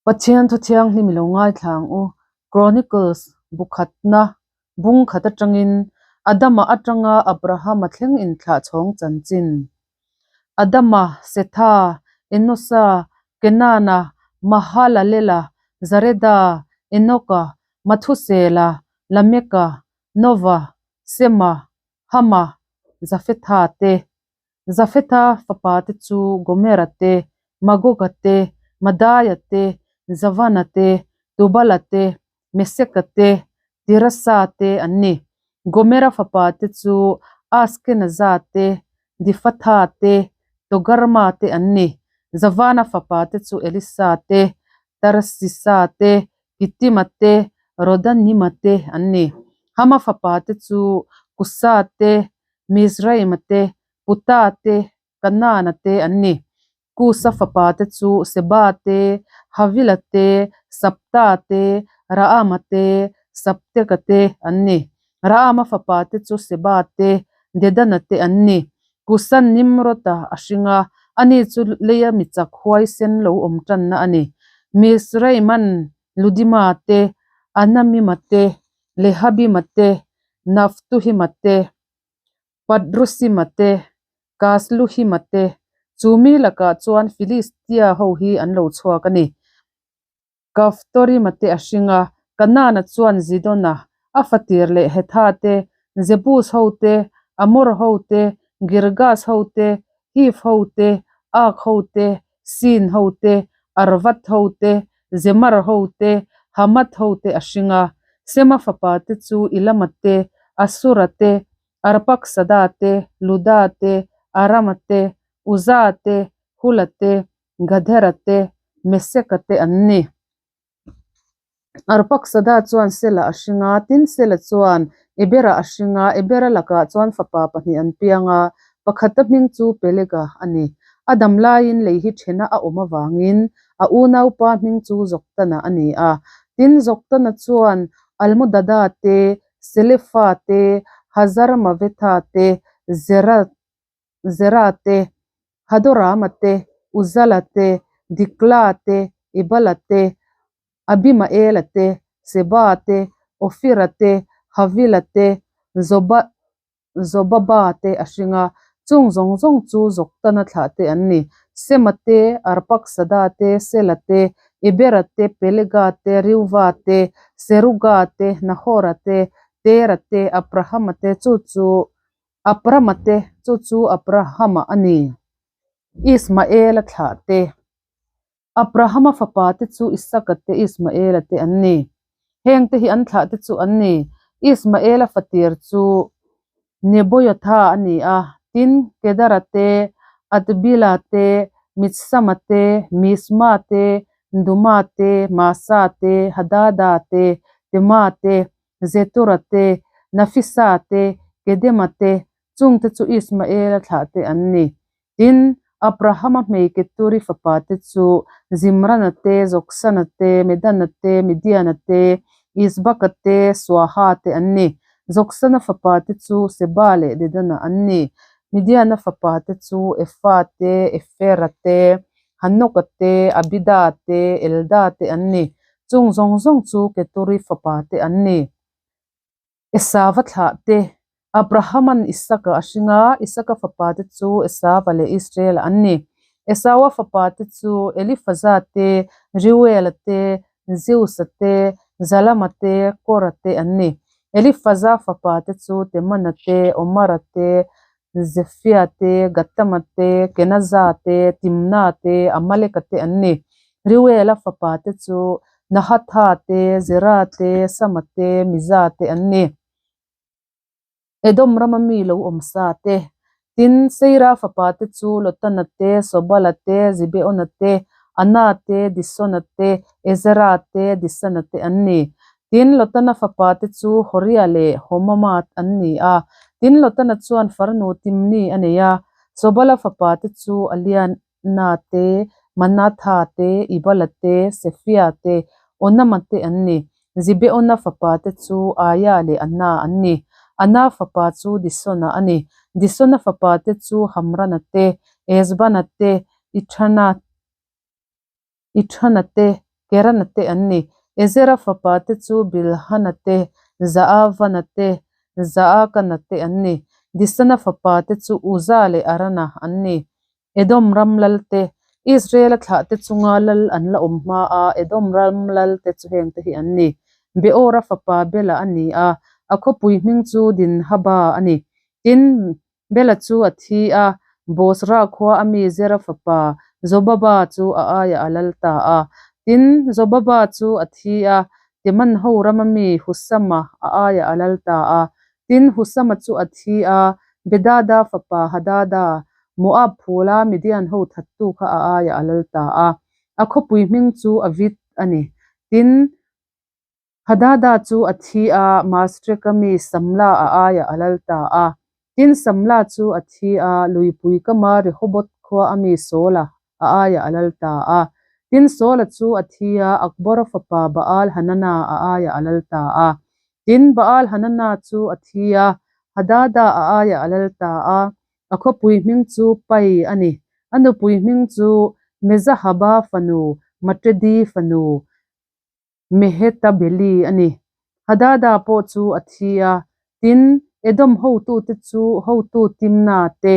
Pathian Thu Thianghlim i lo ngaithla ang u. Chronicles bu khatna bung khat atangin Adama atanga Abrahama thleng inthlah chhawng chanchin. Adama, Setha, Enosa, Kenana, Mahalalela, Zareda, Enoka, Mathusela, Lameka, Nova, Sema, Hama, Jafetha te. Jafetha fapa te chu Gomera te, Magoga te, Madaia te, Javana te, Tubala te, Meseka te, Tirasa te an ni. Gomera fapa te chu Askenaza te, Difatha te, Togarma te an ni. Javana fapa te chu Elisa te, Tarsisa te, Kitima te, Rodanima te an ni. Hama fapa te chu Kusa te, Mizraima te, Puta te, Kanaana te an ni. Kusa fapa te chu Seba te, Havila te, Sabta te, Raama te, Sabteka te an ni. Raama fapa te chu Seba te, Dedana te an ni. Kusan Nimrota a hring a, ani chu leia mi chak huaisen lo awm tanna a ni. Mizraiman Ludima te, Anamima te, Lehabima te, Naftuhima te, Patrusima te, Kasluhima te, chu mi lakah chuan Filistia ho hi an lo chhuak a ni. Kaftorima te a hring a, Kanaana chuan Zidona, a fatir leh Hetha te, Jebus ho te, Amor ho te, Girgas ho te, Hiv ho te, Ak ho te, Sin ho te, Arvad ho te, Zemar ho te, Hamath ho te a hring a. Sema fapa te chu Elama te, Asura te, Arpaksada te, Luda te, Arama te, Uza te, Hula te, Gadhera te, Meseka te an ni. Arpaksada chuan Sela a hring a, tin Sela chuan Ebera a hring a, Ebera lakah chuan fapa pahnih an piang a, pakhata hming chu Pelega a ni. A dam laiin lei hi thena a awm avangin a unaupa hming chu Joktana a ni a. Tin, Joktana chuan Almodada te, Selefa te, Hazarmavetha te, Zera Zera te, Hadorama te, Uzala te, Dikla te, Ebala te, Abimaela te, Seba te, Ofira te, Havila te, Zoba Zobaba te a hring a, chung zawng zawng chu Joktana thlah te an ni. Sema te, Arpaksada te, Sela te, Ebera te, Pelega te, Reuva te, Seruga te, Nahora te, Tera te, Abrahama te, chu chu Abrama te, chu chu Abrahama a ni. Ismaela thlah te. Abrahama fapa te chu Isaka te Ismaela te an ni. Heng te hi an thlah te chu an ni. Ismaela fatir chu Neboiotha a ni a, tin Kedara te, Adbila te, Mitsama te, Misma te, Nduma te, Masa te, Hadada te, Tema te, Zetura te, Nafisa te, Kedema te, chungte chu Ismaela thlah te an ni. Tin, Abrahama hmei Keturi fapa te chu Zimrana te, Joksana te, Medana te, Midiana te, Isbaka te, Suaha te an ni. Joksana fapa te chu Seba leh Dedana an ni. Midiana fapa te chu Efa te, Efera te, Hanoka te, Abida te, Elda te an ni. Chung zawng zawng chu Keturi fapa te an ni. Esava thlah te, Abrahaman Isaka a hring a, Isaka fapa te chu Esava leh Israela an ni. Esaua fapa te chu Elifaza te, Reuela te, Zeusa te, Zalama te, Kora te an ni. Elifaza fapa te chu Temana te, Omara te, Zefia te, Gatama te, Kenaza te, Timna te, Amaleka te an ni. Reuela fapa te chu Nahatha te, Zera te, Sama te, Miza te an ni. Edom rama mi lo awm sa te. Tin, Seira fapa te chu Lotana te, Sobala te, Zibeona te, Ana te, Disona te, Ezera te, Disana te an ni. Tin, Lotana fapa te chu Horia leh Homama an ni a. Tin, Lotana chuan farnu Timni a nei a. Sobala fapa te chu Aliana te, Manatha te, Ibala te, Sefia te, Onama te an ni. Zibeona fapa te chu Aia leh Ana an ni. Ana fapa chu Disona a ni. Disona fapa te chu Hamrana te, Ezbana te, Ithana Ithana te, Kerana te an ni. Ezera fapa te chu Bilhana te, Zaavana te, Zaakana te an ni. Disana fapa te chu Uza leh Arana an ni. Edom ram lal te, Israela thlahte chunga lal an la awm hma a, Edom ram lal te chu heng te hi an ni. Beora fapa Bela a ni a, a khawpui hming chu Dinhaba a ni. Tin, Bela chu a thi a, Bosra khua a mi Zera fapa Zobaba chu a aiah a lal ta a. Tin, Zobaba chu a thi a, Teman ho rama mi Husama a aiah a lal ta a. Tin, Husama chu a thi a, Bedada fapa Hadada, Moab phula Midian ho thattu kha a aiah a lal ta a. A khawpui hming chu Avit a ni. Tin, Hadada chu a thi a, Masreka mi Samla a aiah a lal ta a. Tin, Samla chu a thi a, luipui kama Rehoboth khua a mi Saula a aiah a lal ta a. Tin, Saula chu a thi a, Akbora fapa Baal-Hanana a aiah a lal ta a. Tin, Baal-Hanana chu a thi a, Hadada a aiah a lal ta a. A khawpui hming chu Pai a ni. A nupui hming chu Mezahaba fanu Matredi fanu Mehetabeli a ni. Hadada pawh chu a thi a, tin, Edom hotute chu hotu Timna te,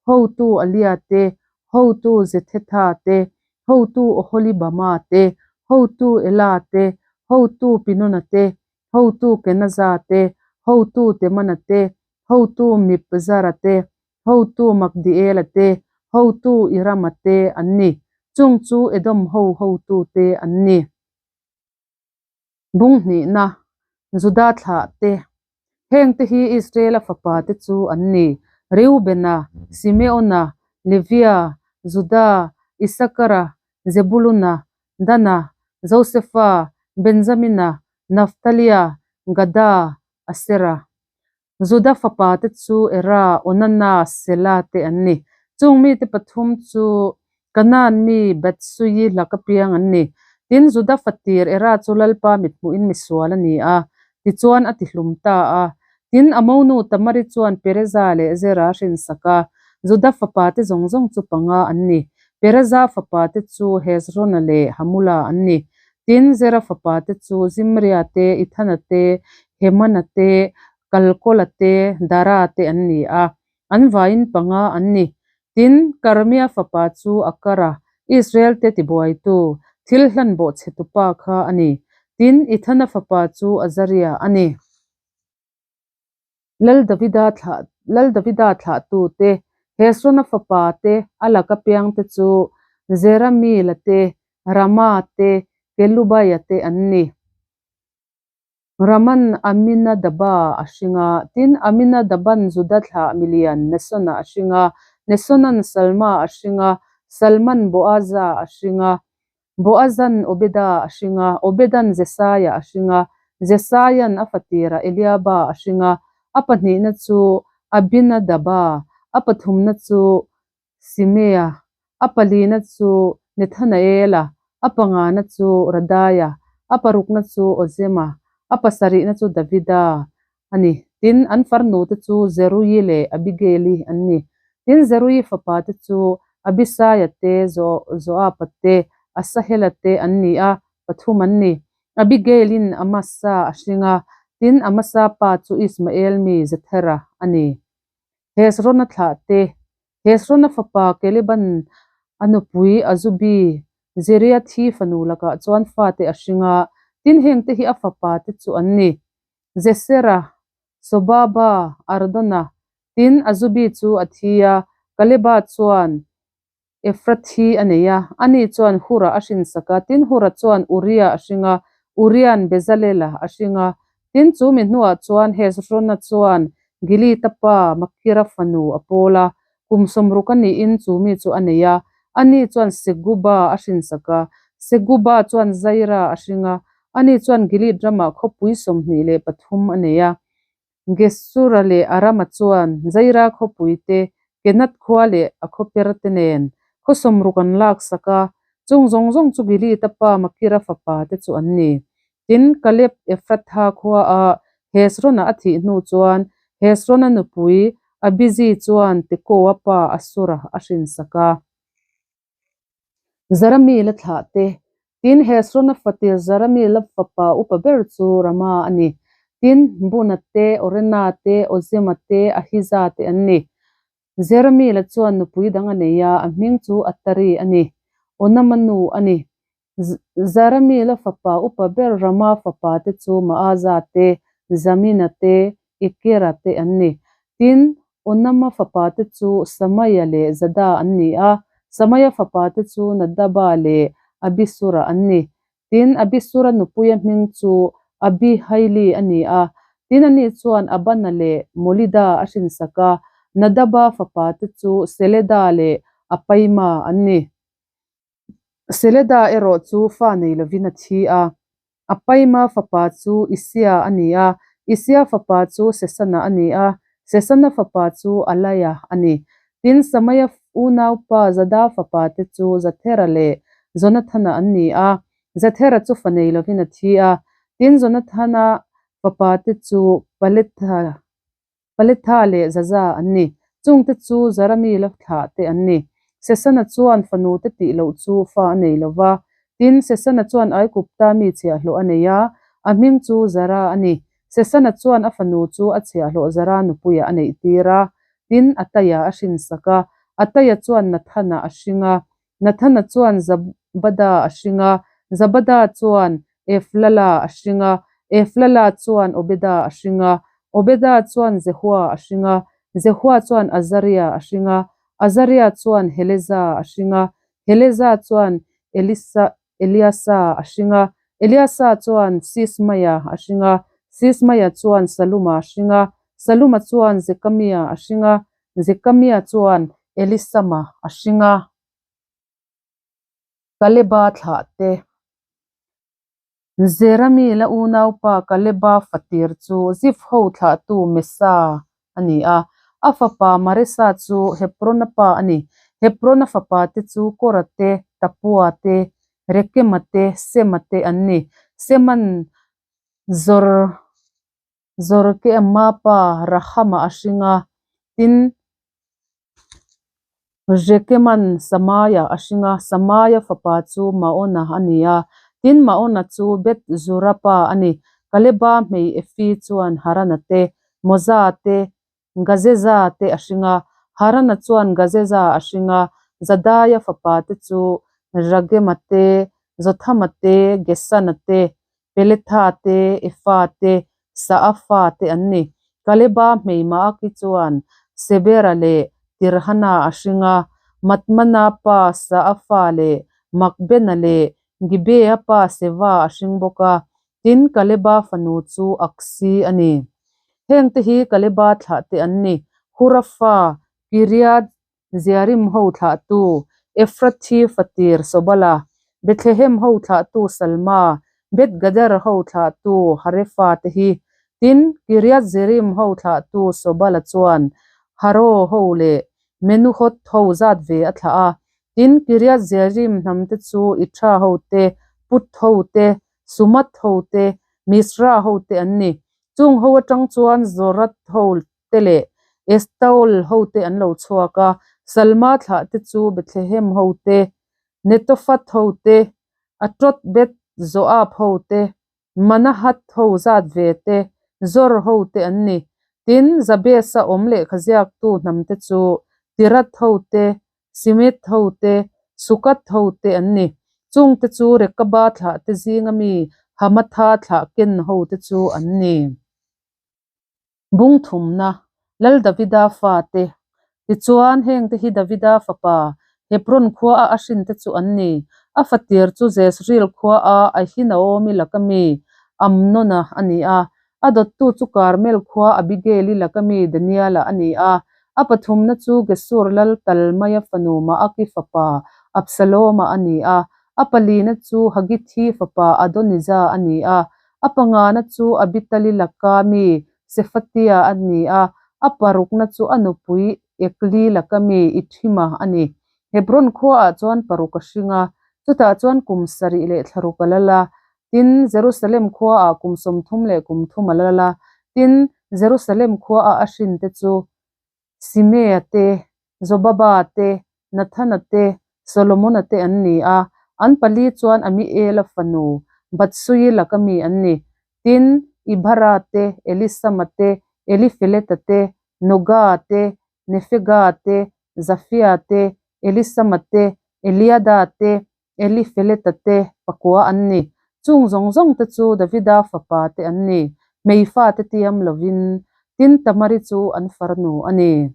hotu Alia te, hotu Zethetha te, hotu Oholibama te, hotu Ela te, hotu Pinona te, hotu Kenaza te, hotu Temana te, hotu Mibzara te, hotu Magdiela te, hotu Irama te an ni. Chung chu Edom ho hotute an ni. Bung hnihna, Juda thlah te. Heng te hi Israela fapa te chu an ni, Reubena, Simeona, Levia, Juda, Isakara, Zebuluna, Dana, Josefa, Benjamina, Naftalia, Gada, Asera. Juda fapa te chu Era, Onana, Sela te an ni. Chung mite pathum chu Kanaan mi Batsui laka piang an ni. Tin, Juda fatir Era chu Lalpa mithmuhin misual a ni a, tichuan a tihlum ta a. Tin, a monu Tamari chuan Pereza leh Zera a hrinsak a. Juda fapa te zawng zawng chu panga an ni. Pereza fapa te chu Hezrona leh Hamula an ni. Tin, Zera fapa te chu Zimria te, Ithana te, Hemana te, Kalkola te, Dara te an ni a, an vaiin panga an ni. Tin, Karmia fapa chu Akara, Israel te tibuaitu, thil hlan bawhchhetu pa kha a ni. Tin, Ithana fapa chu Azaria a ni. Lal Davida thlah Lal Davida thlahtute, Hezrona fapa te, a laka piangte chu Jeramila te, Rama te, Kelubaia te an ni. Raman Aminadaba a hring a, tin Aminadaban Juda thlah milian Nesona a hring a, Nesonan Salma a hring a, Salman Boaza a hring a, Boazan Obeda a hring a, Obedan Jesaia a hring a, Jesaian a fatira Eliaba a hring a, a pahnihna chu Abinadaba, a pathumna chu Simea, a palina chu Nethanaela, a pangana chu Radaia, a parukna chu Ozema, a pasarihna chu Davida a ni. Tin, an farnute chu Zeruii leh Abigaili an ni. Tin, Zeruii fapate chu Abisaia te, Joaba te, Asahela te an ni a, pathum an ni. Abigailin Amasa a hring a, tin, Amasa pa chu Ismael mi Zethera a ni. Hezrona thlah te, Hezrona fapa Keleban a nupui Azubi, Zeriathi fanu lakah chuan fate a hring a, tin hengte hi a fapa te chu an ni, Jesera, Sobaba, Ardona, tin Azubi chu a thi a, Kaleba chuan Efrathi a nei a, ani chuan Hura a hrinsak a, tin Hura chuan Uria a hring a, Uria'n Bezalela a hring a. Tin chu mi hnuah chuan Hezrona chuan Gilita pa Makira fanu a pawl a, kum sawmruk a niin chu mi chu a nei a, ani chuan Seguba a hrinsak a, Seguba chuan Zaira a hring a, ani chuan Gilead ramah khawpui 23 a nei a. Gesura leh Arama chuan Zaira khawpui te, Kenath khua leh a khawper te nen khaw sawmruk an laksak a, chung zawng zawng chu Gilead-a pa Makira fapa te chu an ni. Tin, Kaleb Efratha khua a Hezron-a a thih hnu chuan Hezron-a nupui Abizi chuan Tekoa pa Asura a hrinsak a. Zarami la thlah te. Tin, Hezrona fatir Zaramila fapa upa ber chu Rama a ni. Tin, Buna te, Orena te, Ozema te, Ahiza te an ni. Zeramila chuan nupui dang a nei a, a hming chu Atari a ni. Onama nu a ni. Zaramila fapa upa ber Rama fapa te chu Maaza te, Zamina te, Ikera te an ni. Tin, Onama fapa te chu Samaia leh Zada an ni a, Samaia fapa te chu Nadaba leh Abisura an ni. Tin, Abisura nupuia hming chu Abihaili a ni a, tin ani chuan Abana leh Molida a hrinsak a, Nadaba fapa te chu Seleda leh Apaima an ni. Seleda erawh chu fa nei lovin a thi a. Apaima fapa chu Isia a ni a, Isia fapa chu Sesana a ni a, Sesana fapa chu Alaia a ni. Tin, Samaia unaupa Zada fapa te chu Zathera leh Jonathana an ni a, Zathera chu fa nei lovin a thi a. Tin, Jonathana fapa te chu Paletha Paletha leh Zaza an ni. Chungte chu Zarami la thlah te an ni. Sesana chuan fanu te tih loh chu fa a nei lo va. Tin, Sesana chuan Aikupta mi chhiahhlawh a nei a, a hming chu Zara a ni. Sesana chuan a fanu chu a chhiahhlawh Zara nupuiah a neih tir a. Tin, Ataia a hrinsak a. Ataia chuan Nathana a hring a. Nathana chuan Zabada a hring a, Zabada chuan Eflala a hring a, Eflala chuan Obeda a hring a, Obeda chuan Jehua a hring a, Jehua chuan Azaria a hring a, Azaria chuan Heleza a hring a, Heleza chuan Elisa Eliasa a hring a, Eliasa chuan Sismaia a hring a, Sismaia chuan Saluma a hring a, Saluma chuan Zekamia a hring a, Zekamia chuan Elisama a hring a. Kaleba thlah te. Jerami la unaupa Kaleba fatir chu Zif ho thlahtu Mesa a ni a. A fapa Maresa chu Heprona pa a ni. Heprona fapa te chu Kora te, Tapua te, Rekema te, Sema te an ni. Seman Zor Zorkeama pa Rahama a hring a, tin Rekeman Samaia a hring a, Samaia fapa chu Maona a ni a, tin Maona chu Beth Zura pa a ni. Kaleba hmei Efi chuan Harana te, Moza te, Gazeza te a hring a, Harana chuan Gazeza a hring a, Zadaia fapa te chu Ragema te, Zothama te, Gesana te, Peletha te, Efa te, Saafa te an ni. Kaleba hmei Maaki chuan Sebera leh Tirhana a hring a, Matmana pa Saafa leh Makbena leh Gibea pa Seva a hring bawk a, tin Kaleba fanu chu Aksi a ni. Hengte hi Kaleba thlah te an ni, Hura fa Kiriath Jearim ho thlahtu Efrathi fatir Sobala, Bethlehem ho thlahtu Salma, Beth Gader ho thlahtu Harefa te hi. Tin, Kiriath Jearim ho thlahtu Sobala chuan Haro ho leh Menuhot ho zat ve a thlah a. Tin, Kiriath Jearim hnam te chu Ithra ho te, Put ho te, Sumath ho te, Misra ho te an ni. Chung ho atang chuan Zorath ho te leh Estaol hote an lo chhuak a, Salma thlah te chu Bethlehem hote, Netophath hote, Atroth Beth Joab hote, Manahath ho zat ve te, Zor hote an ni. Tin, Jabes-a awm lehkha ziaktu hnam te chu Tirath hote, Simeth hote, Sukath hote an ni. Chungte chu Rekaba thlah te zinga mi Hamatha thlah ken hote chu an ni. Bung thumna, Lal Davida fate. Tichuan, hengte hi Davida fapa, Hebron khuaa a hrinte chu an ni. A fatir chu Jezreel khuaa Ahinaomi laka mi Amnona a ni a. A dawttu chu Karmel khua Abigaili laka mi Daniela a ni a. A pathumna chu Gesur lal Talmaia fanu Maaki fapa Absaloma a ni a. A palina chu Hagithi fapa Adonija a ni a. A pangana chu Abitali laka mi Sefatia a ni a, a parukna chu a nupui Ekli laka mi Ithima a ni. Hebron khuaah chuan paruk a hring a, chutah chuan kum sarih leh thlaruk a lal a. Tin, Jerusalem khuaah kum 30 leh kum thum a lal a. Tin, Jerusalem khuaah a hrinte chu Simea te, Zobaba te, Nathana te, Solomona te an ni a. An pali chuan Amiela fanu Batsuii laka mi an ni. Tin, Ibhara te, Elisama te, Elifeleta te, Noga te, Nefega te, Zafia te, Elisama te, Eliada te, Elifeleta te pakua an ni. Chung zawng zawng te chu Davida fapa te an ni, hmei fate tiam lovin, tin Tamari chu an farnu a ni.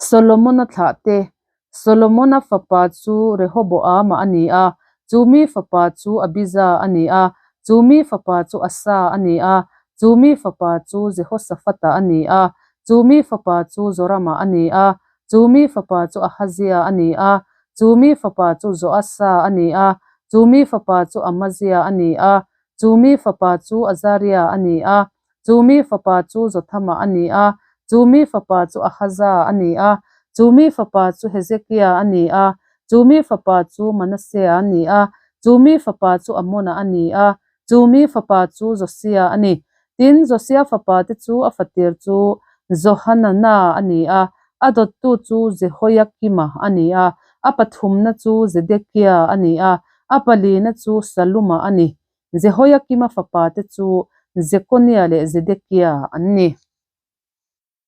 Solomona thlah te. Solomona fapa chu Rehoboama a ni a, chu mi fapa chu Abija a ni a, chu mi fapa chu Asa a ni a, chu mi fapa chu Jehoshafata a ni a, chu mi fapa chu Jorama a ni a, chu mi fapa chu Ahazia a ni a, chu mi fapa chu Joasa a ni a, chu mi fapa chu Amazia a ni a, chu mi fapa chu Azaria a ni a, Chu mi fapa chu Jothama a ni a, chu mi fapa chu Ahaza a ni a, chu mi fapa chu Hezekia a ni a, chu mi fapa chu Manasea a ni a, chu mi fapa chu Amona a ni a, chu mi fapa chu Josia a ni. Tin, Josia fapa te chu a fatir chu Johanana a ni a, a dawttu chu Jehoiakima a ni a, a pathumna chu Zedekia a ni a, a palina chu Saluma a ni. Jehoiakima fapa te chu Jekonia leh Zedekia an ni.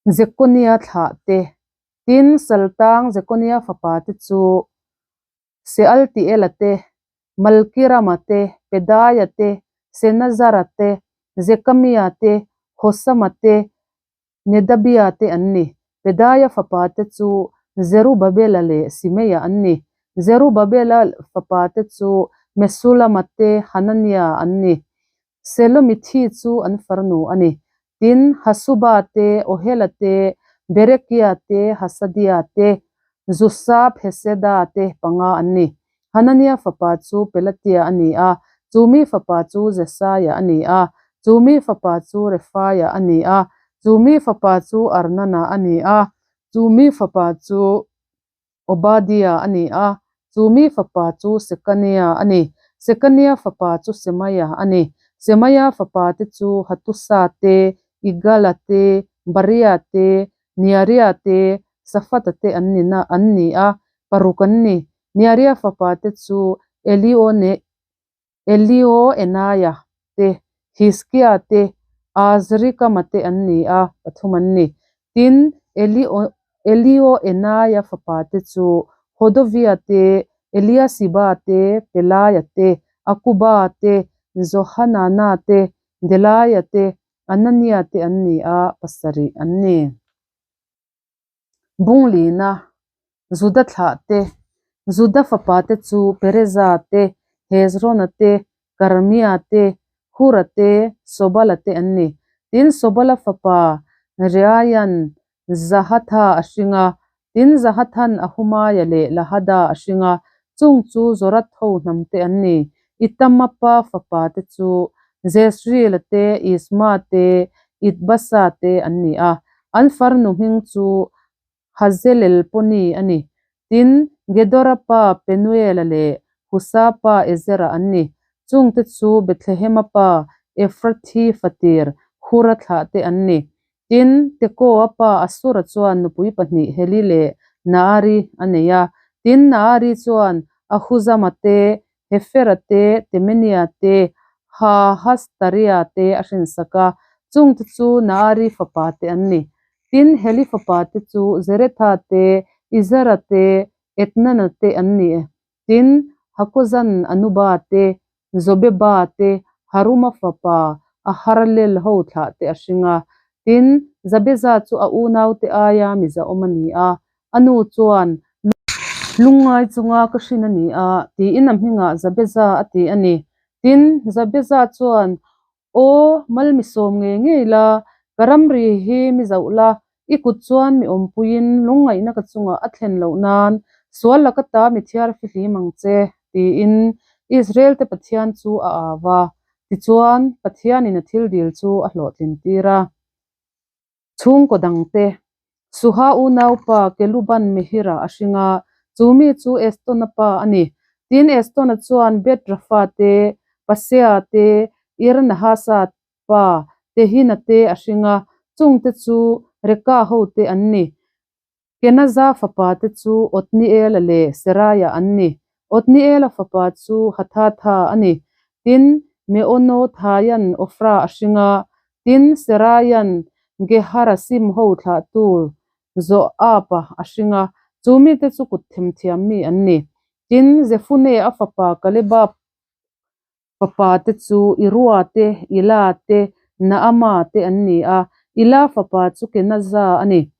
Jekonia thlah te, tin Saltang Jekonia fapa te chu Sealtiela te, Malkirama te, Pedaia te, Senazara te, Jekamia te, Hosama te, Nedabia te an ni. Pedaia fapa te chu Zerubabela leh Simeia an ni. Zerubabela fapa te chu Mesulama te Hanania an ni. Selomithi chu an farnu a ni. Tin, Hasuba te, Ohela te, Berekia te, Hasadia te, Jusab Heseda te panga an ni. Hanania fapa chu Pelatia a ni a, chu mi fapa chu Jesaia a ni a, chu mi fapa chu Refaia a ni a, chu mi fapa chu Arnana a ni a, chu mi fapa chu Obadia a ni a, chu mi fapa chu Sekania a ni. Sekania fapa chu Semaia a ni. Semaia fapa te chu Hatusa te, Igala te, Baria te, Nearia te, Safata te an ni na an ni a, paruk an ni. Nearia fapa te chu Elione Elioenaia te, Hiskia te, Azrikama te an ni a, pathum an ni. Tin, Elio Elioenaia fapa te chu Hodovia te, Eliasiba te, Pelaia te, Akuba te, Johanana te, Delaia te, Anania te an ni a, pasarih an ni. Bunglina, Juda thlah te, Juda fapa te chu Pereza te, Hezrona te, Karmia te, Hura te, Sobala te an ni. Tin, Sobala fapa Reaian Zahatha a hring a, tin Zahathan Ahumaia leh Lahada a hring a, chung chu Zorath ho hnam te an ni. Itama pa fapa te chu Jezreela te, Isma te, Itbasa te an ni a. An farnu hming chu Hazelelponi a ni. Tin, Gedora pa Penuela leh Husa pa Ezera an ni. Chungte chu Bethlehema pa Efrathi fatir Hura thlahte an ni. Tin, Tekoa pa Asura chuan nupui pahnih Heli leh Naari a nei a. Tin, Naari chuan Ahuzama te, Hefera te, Temenia te, Hahastaria te a hrinsak a, chungte chu Naari fapa te an ni. Tin, Heli fapa te chu Zeretha te, Izara te, Etnana te an ni. Tin, Hakozan Anuba te, Zobeba te, Haruma fapa Aharlel ho thlah te a hring a. Tin, Zabeza chu a unaute aia mizaawm a ni a, A nu chuan, Lungngai chunga ka hrin a ni a, tiin a hmingah Zabeza a ti a ni. Tin, Zabeza chuan, Aw, mal mi sawm ngei ngei la, ka ramri hi mi zauh la, i kut chuan mi awmpuiin lungngaihna ka chungah a thlen loh nan sual laka ta mi thiar fihlim ang che, tiin Israel-te Pathian chu a au a. Tichuan, Pathianin a thil dil chu a hlawhtlin tir a. Chhungkaw dangte, Suha unaupa Keluban Mehira a hring a, chu mi chu Estona pa a ni. Tin, Estona chuan Beth-rafa te, Pasea te, Ir-nahasa pa Tehina te a hring a, chungte chu Reka hote an ni. Kenaza fapa te chu Otniela leh Seraiah an ni. Otniela fapa chu Hathatha a ni. Tin, Meonothaia'n Ofra a hring a, tin, Seraia'n Geharasim ho thlahtu Joaba a hring a, chu mite chu kut themthiam mi an ni. Tin, Jefune-a fapa Kaleba fapa te chu Irua te, Ila te, Naama te an ni a, Ila fapa chu Kenaza a ni.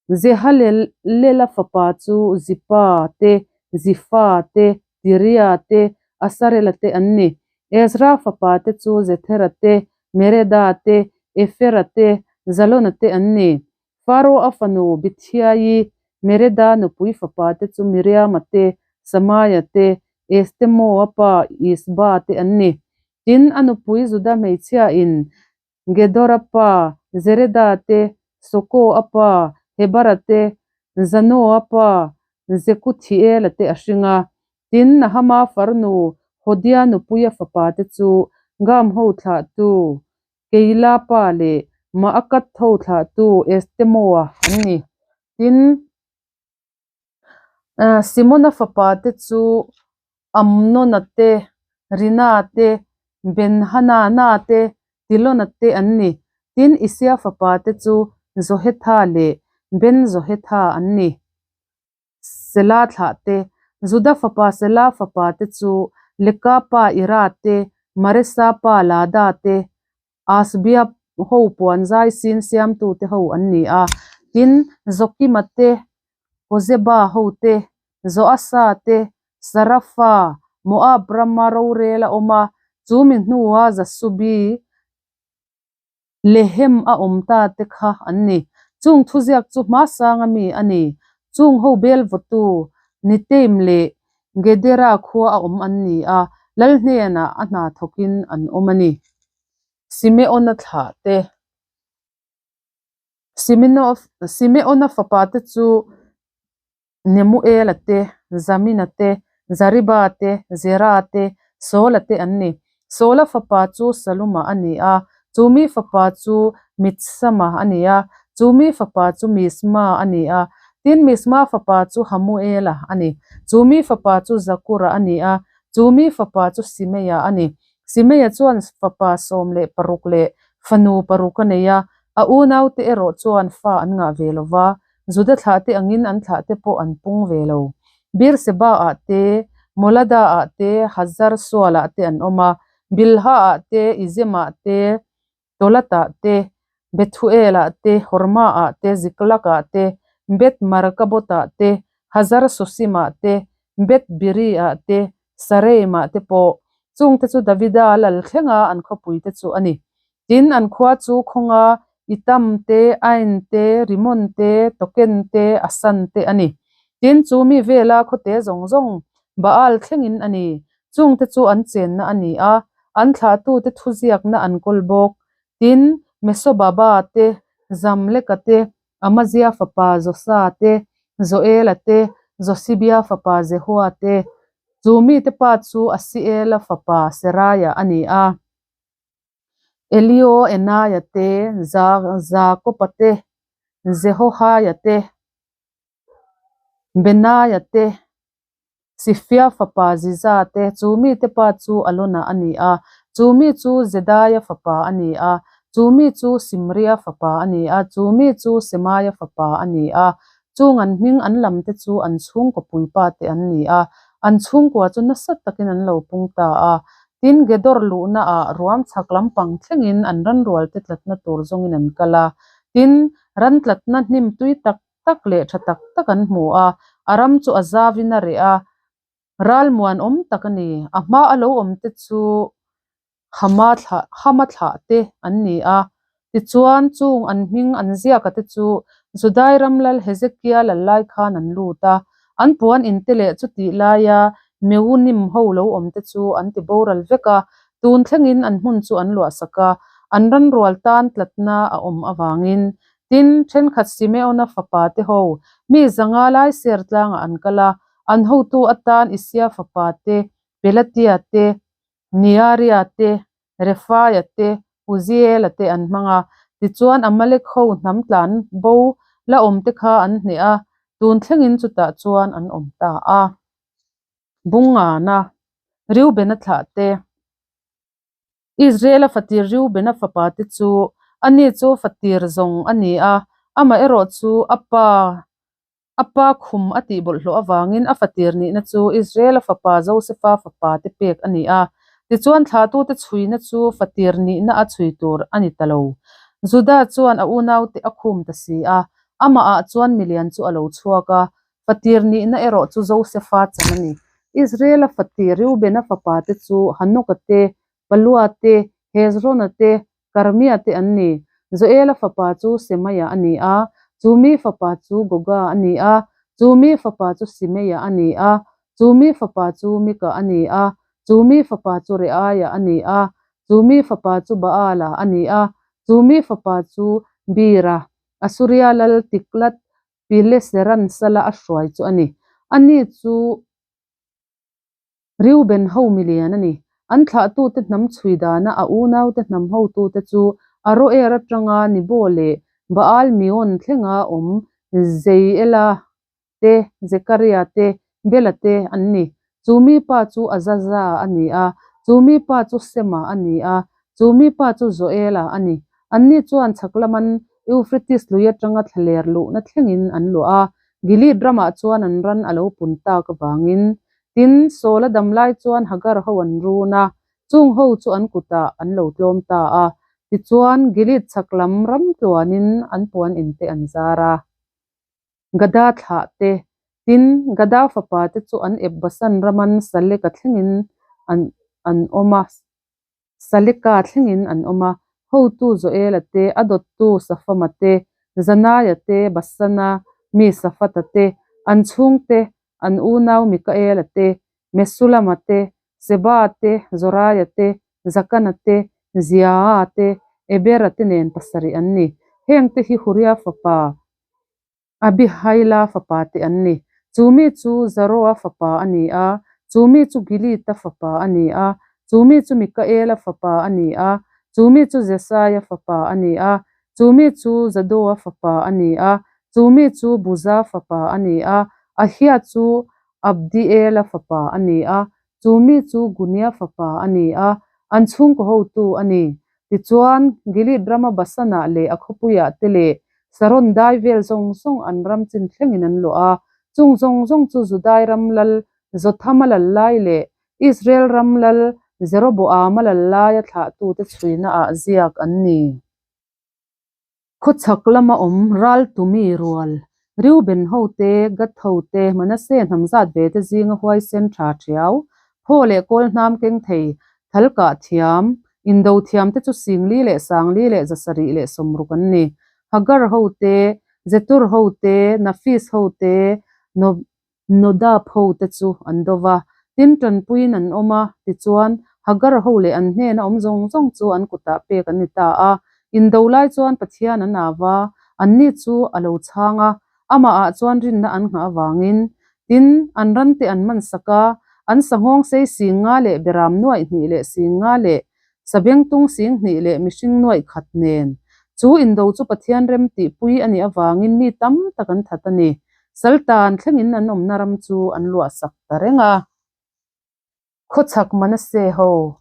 Jehalelela fapa chu Zipa te, Zifa te, Tiria te, Asarela te an ni. Ezra fapa te chu Zethera te, Mereda te, Efera te, Zalona te an ni. Faro-a fanu Bithiai, Mereda nupui fapa te chu Miriama te, Samaia te, Estemoa pa Isba te an ni. Tin, a nupui Juda hmeichhiain Gedora pa Zereda te, Sokoa pa Hebara te, Zanoa pa Zekuthiela te a hring a. Tin, Nahama farnu Hodia nupuia fapa te chu Gam ho thlahtu Keila pa leh Maakat tho thlahtu Estemoa an ni. Tin, Simona fapa te chu Amnona te, Rina te, Benhanana te, Tilona te an ni. Tin, Isia fapa te chu Zohetha leh Ben-Zohetha an ni. Sela thlah te, Juda fapa Sela fapa te chu Leka pa Ira te, Maresa pa Lada te, Asbia ho puan zai sin siamtu te ho an ni a. Tin, Zokima te, Kozeba ho te, Joasa te, Sarafa, Moab rama rorel a awm a, chu mi hnua Jasubi Lehem a awm ta te kha an ni. Chung thuziak chu hmasanga mi a ni. Chung ho bel vawtu Niteim leh Gedera khua a awm an ni a, Lal hnenah a hna thawkin an awm a ni. Simeona thlah te. Simeona fapa te chu Nemuela te, Jamina te, Jariba te, Zera te, Saula te an ni. Saula fapa chu Saluma a ni a, chu mi fapa chu Mitsama a ni a, chu mi fapa chu Misma a ni a. Tin, Misma fapa chu Hamuela a ni, chu mi fapa chu Zakura a ni a, chu mi fapa chu Simeia a ni. Simeia chuan fapa 16 leh fanu paruk a nei a, a unaute erawh chuan fa an ngah ve lo va, Juda thlahte angin an thlahte pawh an pung ve lo. Beer-seba-ah te, Molada-ah te, Hazar-sual-ah te an awm a, Bilha-ah te, Izem-ah te, Tolat-ah te, Bethuel-ah te, Horma-ah te, Ziklag-ah te, Beth-markabot-ah te, Hazar-susim-ah te, Beth-biri-ah te, Sareim-ah te pawh. Chungte chu Davida lal thlenga an khawpuite chu a ni. Tin, an khua chu khawnga Itam te, Ain te, Rimon te, Token te, Asan te a ni. Tin, chu mi vela khawte zawng zawng Baal thlengin a ni. Chungte chu an chenna a ni a, an thlahtute thuziakna an kawl bawk. Tin, Mesobaba te, Zamleka te, Amazia fapa Josa te, Joela te, Josibia fapa Jehua te, chu mite pa chu Asiela fapa Seraia a ni a. Elio Enaia te, Jakoba te, Jehohaia te, Benaia te, Sifia fapa Ziza te, chu mite pa chu Alona a ni a, chu mi chu Jedaia fapa a ni a, chu mi chu Simria fapa a ni a, chu mi chu Semaia fapa a ni a, chung an hming an lam te chu an chhungkaw puipa te an ni a, an chhungkua chu nasa takin an lo pung ta a. Tin, Gedor luhnaah ruam chhak lampang thlengin an ranrual te tlatna tur zawngin an kal a. Tin, ran tlatna hnim tui tak tak leh tha tak tak an hmu a, a ram chu a zavin a reh a, ral muanawm tak a ni. A hma a lo awm te chu Hama thlah Hama thlah te an ni a. Tichuan, chung an hming an ziaka te chu Judai ram lal Hezekia lal lai khan an lut a, an puan in te leh chutih laia Meunim ho lo awm te chu an ti boral vek a, tun thlengin an hmun chu an luahsak a, an ranrual tan tlatna a awm avangin. Tin, thenkhat Simeona fapa te ho mi 500 lai ser tlangah an kal a, an hotu atan Isia fapa te, Pelatia te, Nearia te, Refaia te, Uziela te an hmang a, tichuan Amalek ho hnam tlan bo la awm te kha an hneh a, tun thlengin chutah chuan an awm ta a. Bungana, Reubena thlah te, Israela fatir Reubena fapa te chu, ani chu fatir zawng a ni a, amaherawhchu a pa A pa khum a tih bawlhhlawh avangin a fatir nihna chu Israela fapa Josefa fapa te pek a ni a. Tichuan thlahtute chhuina chu fatir nihna a chhui tur a ni ta lo. Juda chuan a unaute a khum ta si a, amahah chuan milian chu a lo chhuak a, fatir nihna erawh chu Josefa chan a ni. Israela fatir Reubena fapa te chu Hanoka te, Palua te, Hezrona te, Karmia te an ni. Joela fapa chu Semaia a ni a, chu mi fapa chu Goga a ni a, chu mi fapa chu Simeia a ni a, chu mi fapa chu Mika a ni a, chu mi fapa chu Reaia a ni a, chu mi fapa chu Baala a ni a, chu mi fapa chu Bira, Asuria lal Tiklat Pileseran sala a hruai chu a ni. Ani chu Reuben ho milian a ni. An thlahtute hnam chhui dana a unaute hnam hotute chu Aroer atanga Nebo leh Baal Meon thlenga awm Jeiela te, Zekaria te, Bela te an ni. Chu mi pa chu Azaza a ni a, chu mi pa chu Sema a ni a, chu mi pa chu Joela a ni. Anni chuan chhak laman Eufretis lui atanga thlaler luhna thlengin an luah a, Gilead ramah chuan an ran a lo pun tak avangin. Tin, Saul a dam lai chuan Hagar ho an run a, chung ho chu an kutah an lo tlawm ta a. Tichuan, Gilead chhak lam ram tluanin an puan in te an zar a. Gada thlah te, tin, Gada fapa te chu an ep Basan raman Saleka thlengin an an awm a. Saleka thlengin an awm a, hotu Joela te, a dawttu Safama te, Zanaia te, Basana mi Safata te, an chhungte, an unau Mikaela te, Mesulama te, Seba te, Zoraia te, Zakana te, Ziaa te, Ebera te nen pasarih an ni. Hengte hi Huria fapa Abihaila fapa te an ni. Chu mi chu Zaroa fapa a ni a, chu mi chu Gilita fapa a ni a, chu mi chu Mikaela fapa a ni a, chu mi chu Jesaia fapa a ni a, chu mi chu Zadoa fapa a ni a, chu mi chu Buza fapa a ni a, Ahia chu Abdiela fapa a ni a, chu mi chu Gunia fapa a ni a, an chhungkaw hotu a ni. Tichuan, Gilead rama Basanah leh a khawpuiah te leh Saron dai vel zawng zawng an ram chin thlengin an luah a. Chung zawng zawng chu Judai ram lal Jothama lal lai leh Israel ram lal Jeroboama lal laia thlahtute chhuinaah ziak an ni. Khawchhak lama awm Raltumi rual, Reuben hote, Gad hote, Manasseh hnam zat ve te zinga huaisen tha thiau, phaw leh kawl hnam keng thei, thal kah thiam, indo thiam te chu singli leh sangli leh zasarih leh sawmruk an ni. Hagar hote, Jetur hote, Nafis hote, Nodab ho te chu an do va, tin tanpuiin an awm a, tichuan Hagar ho leh an hnena awm zawng zawng chu an kutah pek an ni ta a. Indo lai chuan Pathian an au va, anni chu a lo chhang a, amahah chuan rinna an nghah avangin. Tin, an rante an man sak a, an sanghawng sei sing nga leh beram nuaih hnih leh sing nga leh Sabengtung sing hnih leh mihring nuaih khat nen. Chu indo chu Pathian rem tihpui a nih avangin mi tam tak an that a ni. Saltan thlengin an awmna ram chu an luahsak ta reng a. Khawchhak Manasseh ho.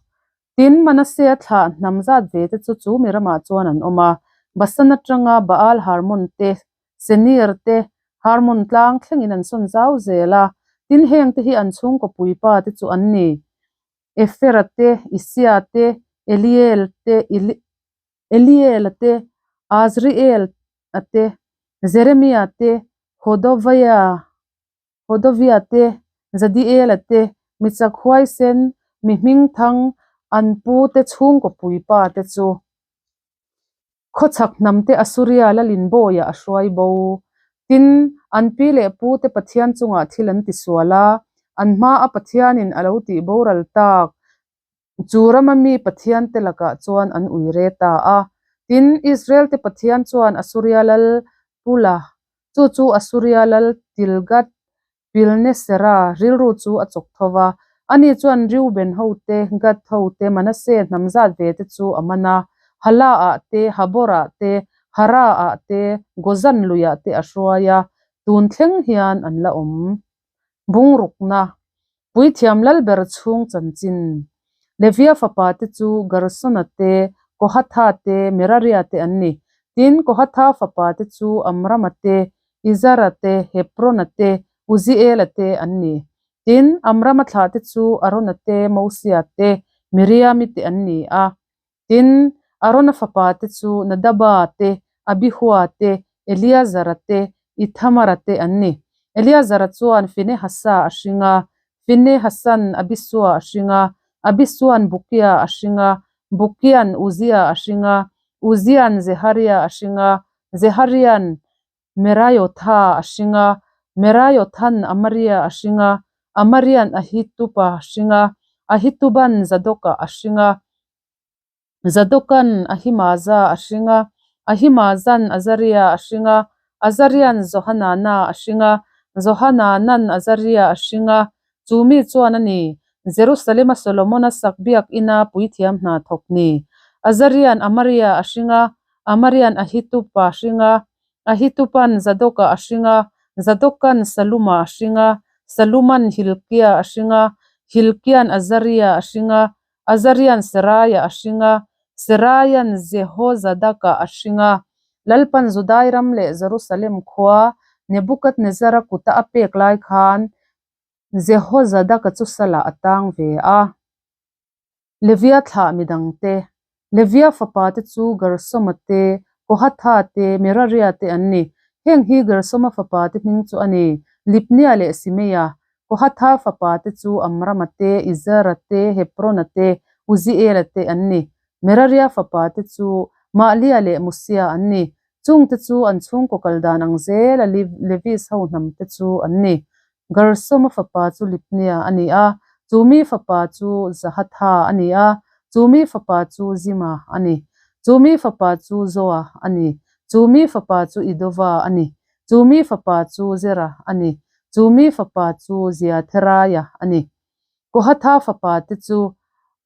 Tin, Manasseh-a thlah hnam zat ve te chu chu mi ramah chuan an awm a. Basan atanga Baal Harmon te, Senir te, Harmon tlang thlengin an sawn zau zel a. Tin, hengte hi an chhungkaw puipa te chu an ni. Efera te, Isia te, Eliel te, Eliela te, Azriela te, Jeremia te, Hodovia, Hodovia te, Jadiela te, mi chak huaisen, mi hmingthang, an pu te chhungkaw puipa te chu. Khawchhak hnamte Asuria lalin bawiah a hruai bo. Tin, an pi leh pute Pathian chungah thil an tisual a, an hmaa Pathianin a lo tih boral tak chu rama mi Pathiante lakah chuan an ui re ta a. Tin, Israelte Pathian chuan Asuria lal Pula, chu chu Asuria lal Tilgat Pilnesera rilru chu a chawk tho va, ani chuan Reuben hote, Gad hote, Manasseh hnam zat ve te chu a man a, Hala-ah te, Habor-ah te, Hara-ah te, Gozan luiah te a hruai a, tun thleng hian an la awm. Bungrukna. Puithiam Lalber chhung chanchin. Levia fapate chu Gersona te, Kohatha te, Meraria te an ni. Tin, Kohatha fapate chu Amrama te, Izara te, Hebrona te, Uziela te an ni. Tin, Amrama thlahte chu Arona te, Mosia te, Miriami te an ni a. Tin, Arona fapate chu Nadaba te, Abihua te, Eleazara te, Ithamara te an ni. Eleazara chuan Finehasa a hring a, Finehasan Abisua a hring a, Abisuan Bukia a hring a, Bukian Uzia a hring a, Uzian Zeharia a hring a, Zeharian Meraiotha a hring a, Meraiothan Amaria a hring a, Amarian Ahituba a hring a, Ahituban Zadoka a hring a, Zadokan Ahimaza a hring a, Ahimazan Azaria a hring a, Azarian Johanana a hring a, Johananan Azaria a hring a, chu mi chuan a ni, Jerusalema Solomona sak biakina puithiam hna thawk ni. Azarian Amaria a hring a, Amarian Ahituba a hring a, Ahituban Zadoka a hring a, Zadokan Saluma a hring a, Saluman Hilkia a hring a, Hilkian Azaria a hring a, Azarian Seraia a hring a, Seraian Jehozadaka a hring a. Lalpan Judai ram leh Jerusalem khua Nebukadnezara kuta a pek lai khan Jehozadaka chu salah a tang ve a. Levia thlah midangte, Levia fapate chu Gersoma te, Kohatha te, Meraria te an ni. Heng hi Gersoma fapate hming chu a ni, Libnia leh Simeia. Kohatha fapate chu Amrama te, Izara te, Hebrona te, Uziela te an ni. Meraria fapate chu Mahlia leh Musia an ni. Chungte chu an chhungkaw kal dan ang zela Levis ho hnamte chu an ni. Gersoma fapa chu Libnia a ni a, chu mi fapa chu Zahatha a ni a, chu mi fapa chu Zima a ni. Chu mi fapa chu Zoa a ni, chu mi fapa chu Idova a ni, chu mi fapa chu Zera a ni, chu mi fapa chu Ziatheraia a ni. Kohatha fapa te chu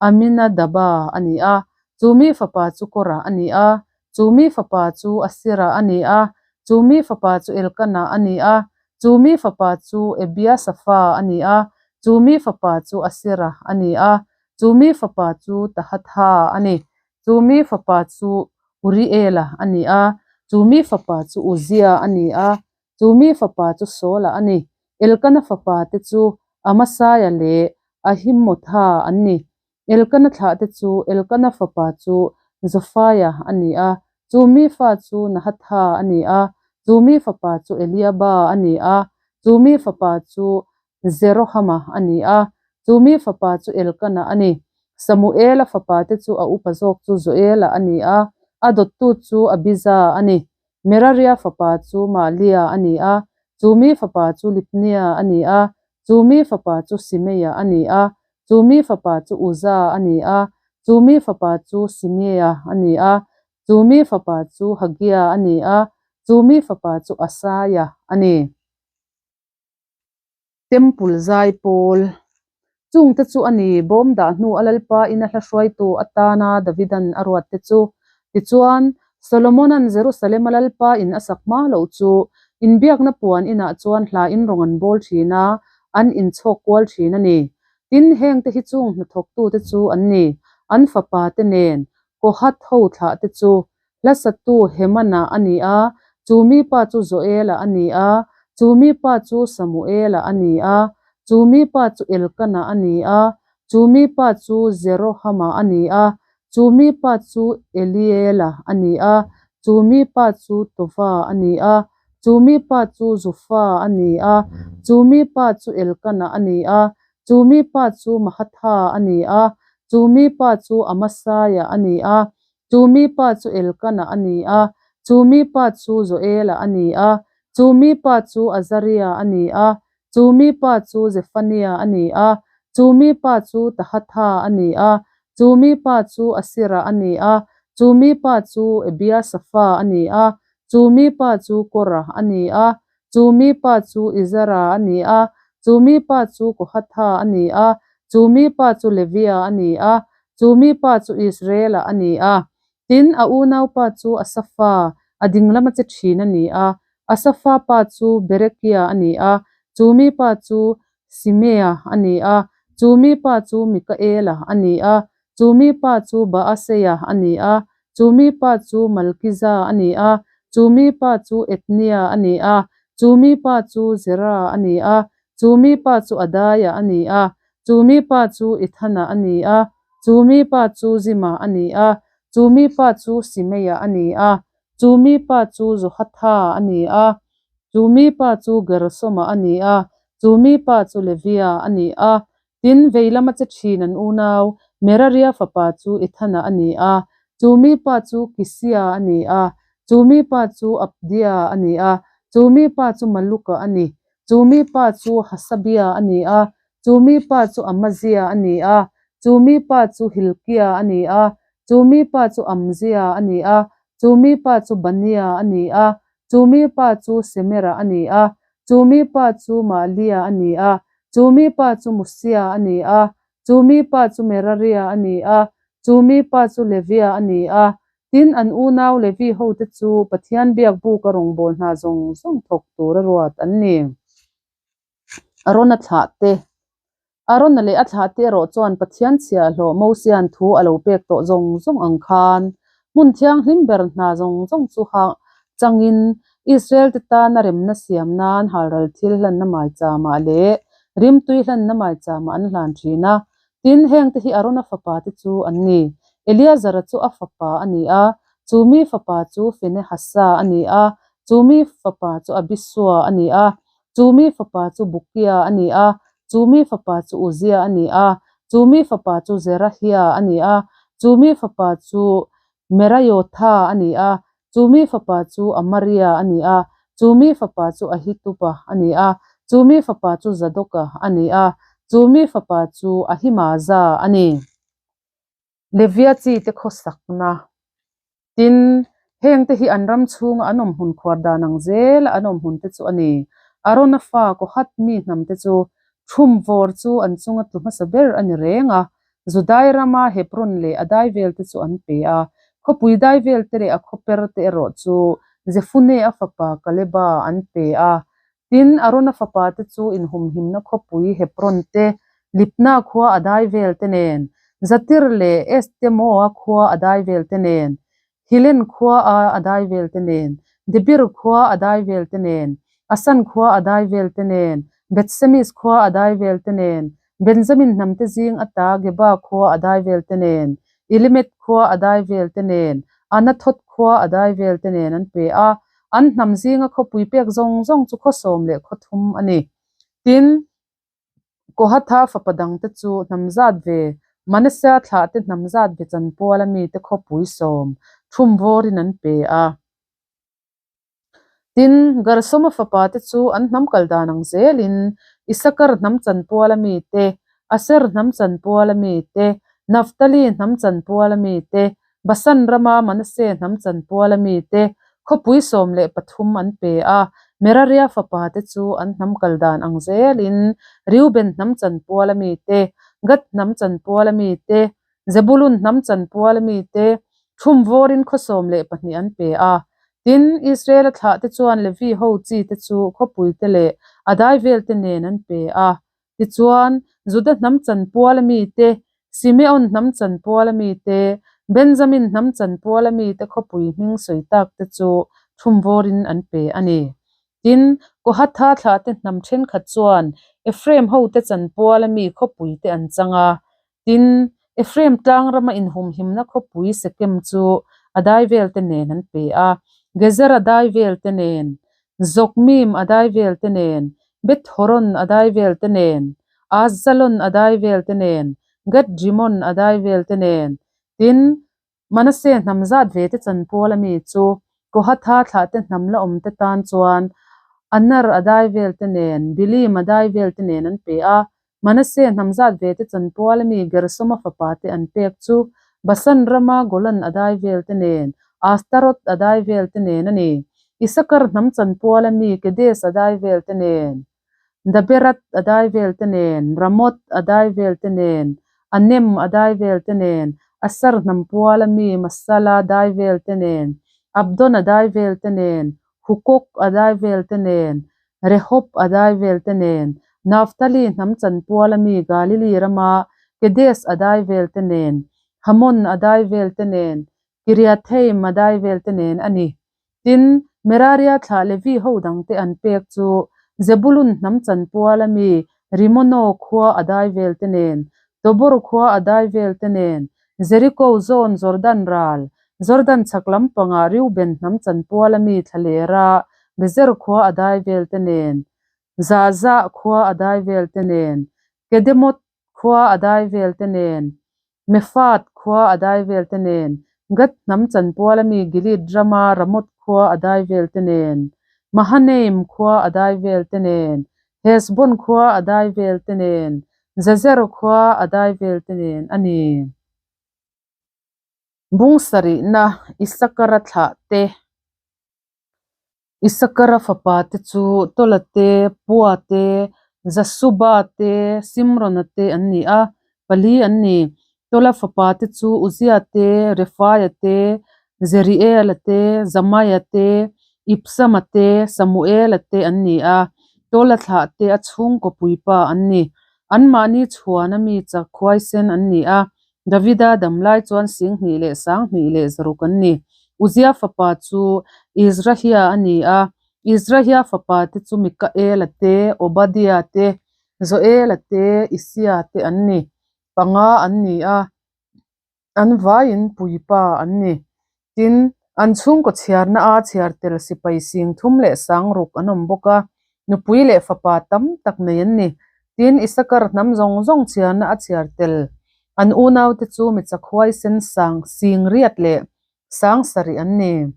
Aminadaba a ni a, chu mi fapa chu Kora a ni a, chu mi fapa chu Asira a ni a, chu mi fapa chu Elkana a ni a, chu mi fapa chu Ebiasafa a ni a, chu mi fapa chu Asira a ni a, chu mi fapa chu Tahatha a ni, chu mi fapa chu Uriela a ni a, chu mi fapa chu Uzia a ni a, Chu mi fapa chu Saula a ni. Elkana fapa te chu Amasaia leh Ahimotha an ni. Elkana thlah te chu Elkana fapa chu Zofaia a ni a, chu mi fa chu Nahatha a ni a, chu mi fapa chu Eliaba a ni a, chu mi fapa chu Jerohama a ni a, chu mi fapa chu Elkana a ni. Samuela fapa te chu a upa zawk chu Joela a ni a, a dawttu chu Abija a ni. Meraria fapa chu Mahlia a ni a, chu mi fapa chu Libnia a ni a, chu mi fapa chu Simeia a ni a, chu mi fapa chu Uza a ni a, chu mi fapa chu Simea a ni a, chu mi fapa chu Hagia a ni a, chu mi fapa chu Asaia a ni. Temple zai pawl chungte chu a ni, bawm dah hnu a Lalpa ina hla hruaitu atana Davidan a ruat te chu. Tichuan, Solomonan Jerusalem a Lalpa in a sak hma loh chu inbiakna puan inah chuan hla in rawng an bawl thin a, an inchhawk kual thin a ni. Tin, hengte hi chung hnathawktute chu an ni, an fapa te nen, Kohath ho thlah te chu Hlasatu Hemana a ni a, chu mi pa chu Joela a ni a, chu mi pa chu Samuela a ni a, chu mi pa chu Elkana a ni a, chu mi pa chu Jerohama a ni a, chu mi pa chu Eliela a ni a, chu mi pa chu Tova a ni a, chu mi pa chu Zufa a ni a, chu mi pa chu Elkana a ni a, chu mi pa chu Mahatha a ni a, chu mi pa chu Amasaia a ni a, Chu mi pa chu Elkana a ni a, chu mi pa chu Joela a ni a, chu mi pa chu Azaria a ni a, chu mi pa chu Zephania a ni a, chu mi pa chu Tahatha a ni a, chu mi pa chu Asira a ni a, chu mi pa chu Ebiasafa a ni a, chu mi pa chu Kora a ni a, chu mi pa chu Izara a ni a, chu mi pa chu Kohatha a ni a, chu mi pa chu Levia a ni a, Chu mi pa chu Israel-a a ni a, tin, a unaupa chu Asafa, a ding lama che thin a ni a. Asafa pa chu Berekia a ni a, chu mi pa chu Simea a ni a, chu mi pa chu Mikaela a ni a, chu mi pa chu Baaseia a ni a, chu mi pa chu Malkiza a ni a, chu mi pa chu Etnia a ni a, chu mi pa chu Zera a ni a, chu mi pa chu Adaia a ni a, chu mi pa chu Ethana a ni a, chu mi pa chu Zima a ni a, chu mi pa chu Simeia a ni a, chu mi pa chu Johatha a ni a, chu mi pa chu Gersoma a ni a, chu mi pa chu Levia a ni a. Tin, vei lama che thin an unau Meraria fapa chu Ethana a ni a, chu mi pa chu Kisia a ni a, chu mi pa chu Abdia a ni a, chu mi pa chu Maluka a ni, chu mi pa chu Hasabia a ni a, chu mi pa chu Amazia a ni a, chu mi pa chu Hilkia a ni a, chu mi pa chu Amzia a ni a, chu mi pa chu Bania a ni a, chu mi pa chu Semera a ni a, chu mi pa chu Mahlia a ni a, chu mi pa chu Musia a ni a, chu mi pa chu Meraria a ni a, chu mi pa chu Levia a ni a. Tin, an unau Levi hote chu Pathian biak buka rawngbâwl hna zawng zawng thawk tûra ruat an ni. Arona thlah te. Arona leh a thlah te erawh chuan Pathian chhiahhlawh Mosia'n thu a lo pek tawh zawng zawng ang khan hmun thianghlim ber hna zawng zawng chu hah changin Israel te tana remna siam nan halral thil hlanna maichama leh rimtui hlanna maichama an hlan thin a. Tin, hengte hi Arona fapa te chu an ni. Eleazara chu a fapa a ni a, chu mi fapa chu Finehasa a ni a, chu mi fapa chu Abisua a ni a, chu mi fapa chu Bukia a ni a, chu mi fapa chu Uzia a ni a, chu mi fapa chu Zerahia a ni a, chu mi fapa chu Meraiotha a ni a, chu mi fapa chu Amaria a ni a, chu mi fapa chu Ahituba a ni a, chu mi fapa chu Zadoka a ni a, chu mi fapa chu Ahimaza a ni. Levia chi te khawsakna. Tin, hengte hi an ram chhunga an awm hmun khuar dan ang zela an awm hmun te chu a ni. Arona fa Kohath mi hnam te chu thum vawr chu an chunga tlu hmasa ber a ni reng a, Judai rama Hebron leh a dai vel te chu an pe a. Khawpui dai vel te leh a khawper te erawh chu Jefune-a fapa Kaleba an pe a. Tin, Arona fapa te chu inhumhimna khawpui Hebron te, Libna khua a dai vel te nen, Jatir leh Estemoa khua a dai vel te nen, Hilen khua a a dai vel te nen, Debir khua a dai vel te nen, Asan khua a dai vel te nen, Bethsemis khua a dai vel te nen, Benjamin hnamte zing ata Geba khua a dai vel te nen, Ilimet khua a dai vel te nen, Anathoth khua a dai vel te nen an pe a. An hnam zinga khawpui pek zawng zawng chu khaw sawm leh khaw thum a ni. Tin, Kohatha fapa dangte chu hnam zat ve, Manasea thlahte hnam zat ve chanpuala mite khawpui sawm thum vawrin an pe a. Tin, Gersoma fapate chu an hnam kal dan ang zelin Isakar hnam chanpuala mite, Aser hnam chanpuala mite, Naftali hnam chanpuala mite, Basan rama Manase hnam chanpuala mite khawpui 13 an pe a. Meraria fapate chu an hnam kal dan ang zelin Reuben hnam chanpuala mite, Gad hnam chanpuala mite, Zebulun hnam chanpual mite thum vawrin khaw 12 an pe a. Tin, Israela thlahte chuan Levi ho chite chu khawpuite leh a dai velte nen an pe a. Tichuan, Juda hnam chanpual mite, Simeon hnam chanpual mite, Benjamin hnam chanpual mite khawpui hming sawi takte chu thum vawrin an pe a ni. Tin, Kohatha thlahte hnam thenkhat chuan Ephraim hote chanpuala mi khawpuite an chang a. Tin, Ephraim tlang rama inhumhimna khawpui Sekem chu a dai velte nen an pe a, Gezer a dai velte nen, Jokmim a dai velte nen, Beth-horon a dai velte nen, Azalon a dai velte nen, Gath-rimon a dai velte nen, tin, Manase hnam zat ve te chanpual ami chu Kohatha thlahte hnam la awm te tan chuan Anar a dai vel te nen, Bilim a dai vel te nen an pe a. Manase hnam zat ve te chanpual ami Gersoma fapa te an pek chu Basan rama Golan a dai vel te nen, Astaroth a dai vel te nen a ni. Isakar hnam chanpual ami Kedes a dai vel te nen, Daberat a dai vel te nen, Ramoth a dai vel te nen, Anem a dai vel te nen, Asar hnam puala mi Masala dai vel te nen, Abdon a dai vel te nen, Hukok a dai vel te nen, Rehob a dai vel te nen, Naphtali hnam chanpuala mi Galili rama Kedes a dai velte nen, Hamon a dai velte nen, Kiriathaim a dai velte nen a ni. Tin, Meraria thlah Levi ho dangte an pek chu Zebulun hnam chanpuala mi Rimono khua a dai velte nen, Tobor khua a dai velte nen, Jeriko zawn Jordan ral, Jordan chhak lampangah Reuben hnam chanpuala mi thlalera Bezer khua a dai velte nen, Zahzah khua a dai velte nen, Kedemoth khua a dai velte nen, Mefaat khua a dai velte nen, Gad hnam chanpuala mi Gilead rama Ramoth khua a dai velte nen, Mahanaim khua a dai velte nen, Heshbon khua a dai velte nen, Jazer khua a dai velte nen a ni. Bung sarihna Isakara thlah te. Isakara fapa te chu Tola te, Pua te, Jasuba te, Simrona te an ni a, pali an ni. Tola fapa te chu Uzia te, Refaia te, Jeriela te, Zamaia te, Ipsama te, Samuela te an ni a, Tola thlah te a chhungkaw puipa an ni. Anmahni chhuana mi chak khuaisen an ni a, Davida damlai chuan 2000 leh 2600 an ni. Uzia fapa chu Izrahia a ni a, Izrahia fapa te chu Mikaela te, Obadia te, Joela te, Isia te an ni. Panga an ni a, an vaiin puipa an ni. Tin, an chhungkaw chhiarna a chhiar tel sipai 36,000 an awm bawk a, nupui leh fapa tam tak nei an ni. Tin, Isakar hnam zawng zawng chhiarna a chhiar tel an unaute chu mi chakhuaisen sang 87,000 an ni.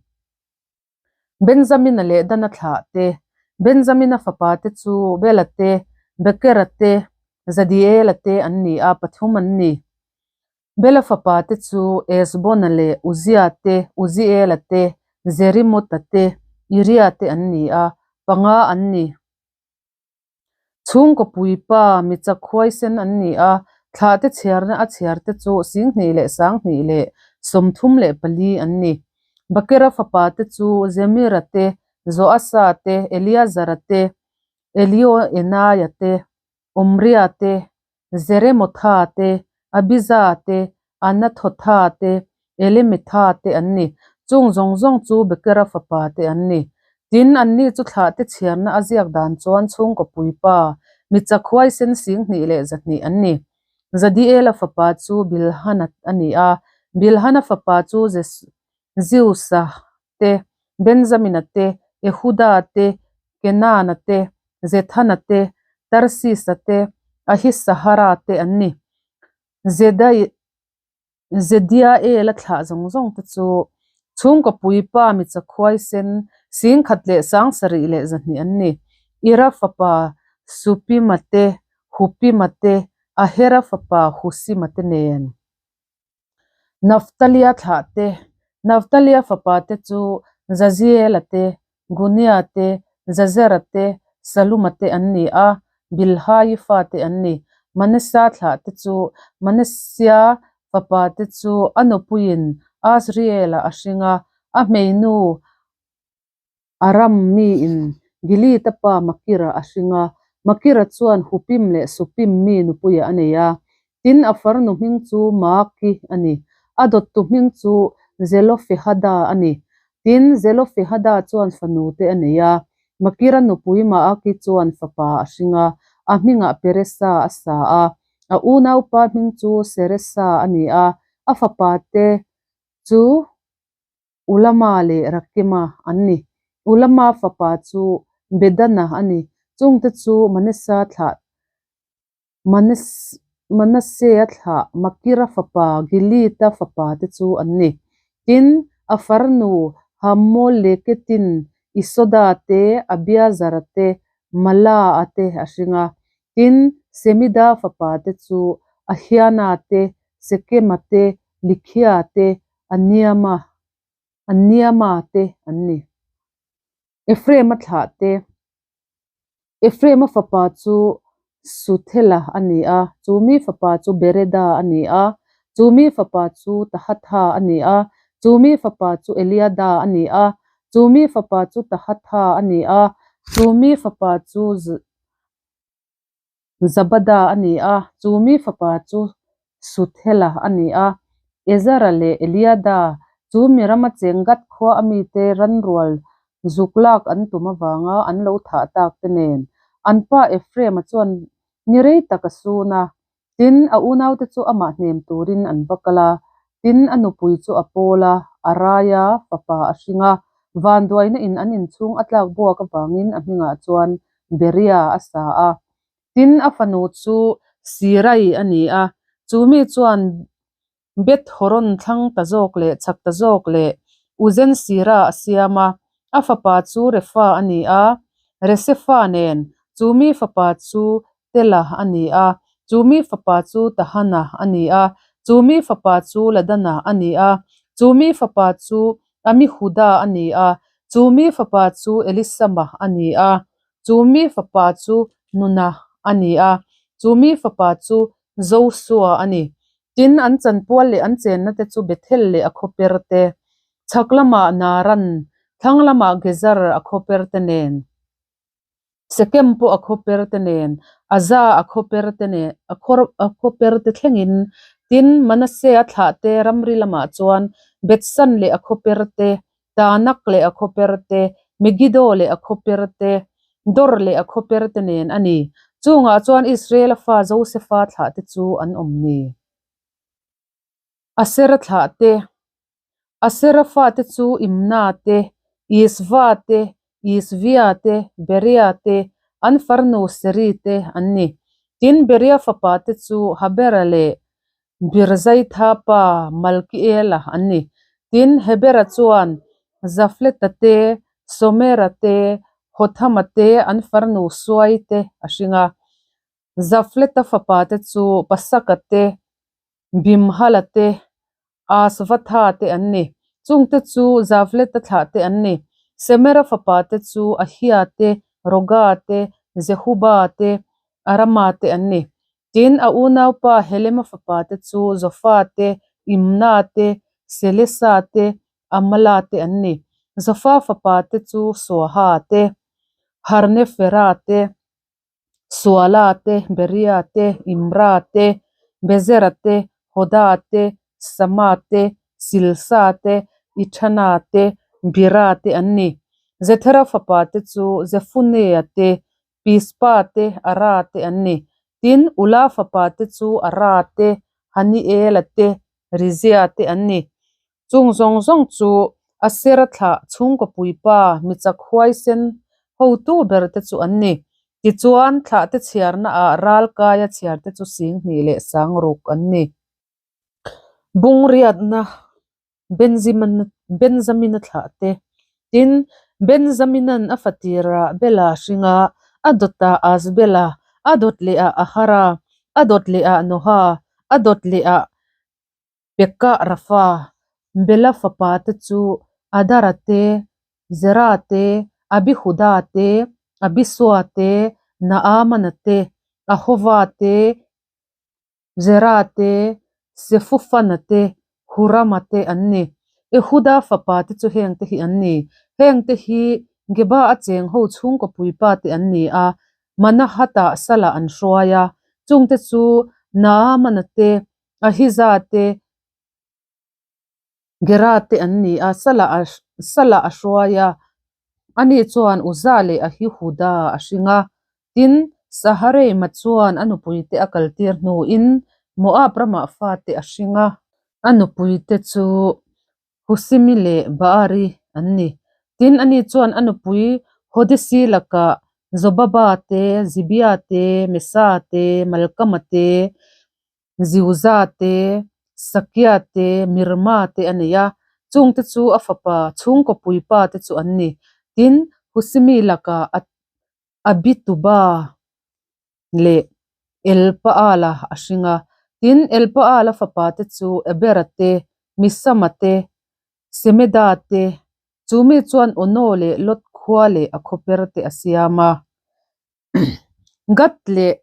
Benjamina leh Dana thlah te, Benjamina fapa te chu Bela te, Bekera te, Zadiela te an ni a, pathum an ni. Bela fapa te chu Ezbona leh Uzia te, Uziela te, Jerimota te, Iria te an ni a, panga an ni. Chhungkaw puipa, mi chak huaisen an ni a, thlahte chhiarna a chhiarte chu 21,234 an ni. Bakera fapate chu Zemira te, Joasa te, Eliazara te, Elioenaia te, Omria te, Jeremotha te, Abiza te, Anathotha te, Elemetha te an ni. Chung zawng zawng chu Bekera fapa te an ni. Tin, anni chu thlahte chhiarna a ziak dan chuan chhungkaw puipa, mi chak huaisen 21,200 an ni. Zadiela fapa chu Bilhana a ni a, Bilhana fapa chu Zeusa te, Benjamina te, Ehuda te, Kenana te, Zethana te, Tarsisa te, Ahisahara te an ni. Zediaela thlah zawng zawng te chu chhungkaw puipa mi chakhuaisen 17,200 an ni. Ira fapa Supima te, Hupima te, Ahera fapa Husima te nen. Naftalia thlah te, Naftalia fapa te chu Jaziela te, Gunia te, Jazera te, Saluma te an ni a, Bilhai fate an ni. Manasa thlah te chu Manasia fapa te chu a nupuiin Asriela a hring a, a hmeinu Aram miin Gilead-a pa Makira a hring a, Makira chuan Hupim leh Supim mi nupuiah a nei a. Tin, a farnu hming chu Maaki a ni. A dawttu hming chu Zelofehada a ni. Tin, Zelofehada chuan fanute a nei a. Makira nupui Maaki chuan fapa a hring a, a hmingah Peresa a sa a. A unaupa hming chu Seresa a ni a, a fapate chu Ulama leh Rakema an ni. Ulama fapa chu Bedana a ni. Chungte chu Manasa thlah Manasea thlah Makira fapa Gilead-a fapa te chu an ni. Tin, a farnu Hamoleketin Isoda te, Abiazara te, Mala-a te a hring a. Tin, Semida fapa te chu Ahiana te, Sekema te, Likhia te, Aniama, Aniama te an ni. Ephraim-a thlah te, Ephraim-a fapa chu Suthela a ni a, chu mi fapa chu Bereda a ni a, chu mi fapa chu Tahatha a ni a, chu mi fapa chu Eliada a ni a, chu mi fapa chu Tahatha a ni a, chu mi fapa chu. Zabada a ni a, chu mi fapa chu Suthela a ni a. Ezara leh Eliada chu mi rama cheng Gath khua a mite ranrual zuk lak an tum avanga an lo thah tak te nen an pa Ephraim-a chuan ni rei tak a sun a. Tin, a unaute chu amah hnem turin an va kal a. Tin, a nupui chu a pawl a, a rai a, fapa a hring a. Vanduaina in an inchhung a tlak buak avangin a hmingah chuan Beria a sa a. Tin, a fanu chu Sirai a ni a, chu mi chuan Beth Horon thlang ta zawk leh chak ta zawk leh Uzen Sira a siam a, a fapa chu Refa a ni a, Resefa nen, chu mi fapa chu Tela a ni a, chu mi fapa chu Tahana a ni a, chu mi fapa chu Ladana a ni a, chu mi fapa chu Amihuda a ni a, chu mi fapa chu Elisama a ni a, chu mi fapa chu Nuna a ni a, chu mi fapa chu Josua a ni. Tin, an chanpual leh an chenna te chu Bethel leh a khawper te, chhak lamah Naaran, thlang lamah Gezer a khawper te nen, Sekem pawh a khawper te nen, Aza a khawper te nen, a khawper te thlengin, tin, Manasseh-a thlah te ramri lamah chuan Bethsan leh a khawper te, Tanak leh a khawper te, Megiddo leh a khawper te, Dor leh a khawper te nen a ni. Chungah chuan Israela fa Josefa thlah te chu an awm ni. Asera thlah te, Asera fate chu Imna te, Isva te, Isvia te, Beria te, an farnu Seri te an ni. Tin, Beria fapa te chu Habera leh Birzaitha pa Malkiela an ni. Tin, Hebera chuan Zafleta te, Somera te, Hothama te, an farnu Suai te a hring a. Zafleta fapa te chu Pasaka te, Bimhala te, Asvatha te an ni. Chungte chu Zafleta thlah te an ni. Semera fapa te chu Ahia te, Roga te, Jehuba te, Arama te an ni. Tin, a unaupa Helema fapa te chu Zofa te, Imna te, Selesa te, Amala te an ni. Zofa fapa te chu Suaha te, Harnefera te, Suala te, Beria te, Imra te, Bezera te, Hoda te, Sama te, Silsa te, Ithana te, Bira te an ni. Zethera fapa te chu Zefunea te, Pispa te, Ara te an ni. Tin, Ula fapa te chu Ara te, Haniela te, Rizia te an ni. Chung zawng zawng chu Asera thlah chhungkaw puipa michak huaisen hotu ber te chu an ni. Tichuan, thlah te chhiarna ah ral kaia chhiar te chu sing hnih leh sang ruk an ni. Bungriatna Benjamina thlah te. Tin, Benjaminan a fatirah Bela hringa, a dawtah Asbela, a dawt lehah Ahara, a dawt lehah Noha, a dawt lehah Pekah Rafa, Bela fapa te chu Adara te, Zera te, Abihuda te, Abisua te, Naamana te, Ahova te, Zera te, Sefufana te, Hurama te an ni. Ehuda fapa te chu hengte hi an ni. Hengte hi Geba a cheng ho chhungkaw puipa te an ni a, Manahatah salah an hruai a, chungte chu Naamana te, Ahiza te, Gera te an ni a, Salah a hruai a, ani chuan Uza leh Ahihuda a hring a. Tin, Sahareima chuan a nupuite a kaltir hnuin Moab ramah fate a hring a. A nupuite chu Husimi leh Baari an ni. Tin, ani chuan a nupui Hodesi lakah Zobaba te, Zibia te, Mesa te, Malkama te, Ziuza te, Sakia te, Mirma te a nei a, chungte chu a fapa chhungkaw puipa te chu an ni. Tin, Husimi lakah Abituba leh Elpaala a hring a. Tin, Elpaala fapa te chu Ebera te, Misama te, Semeda te, chu mi chuan Ono leh Lot khua leh a khawper te a siam a. Gath leh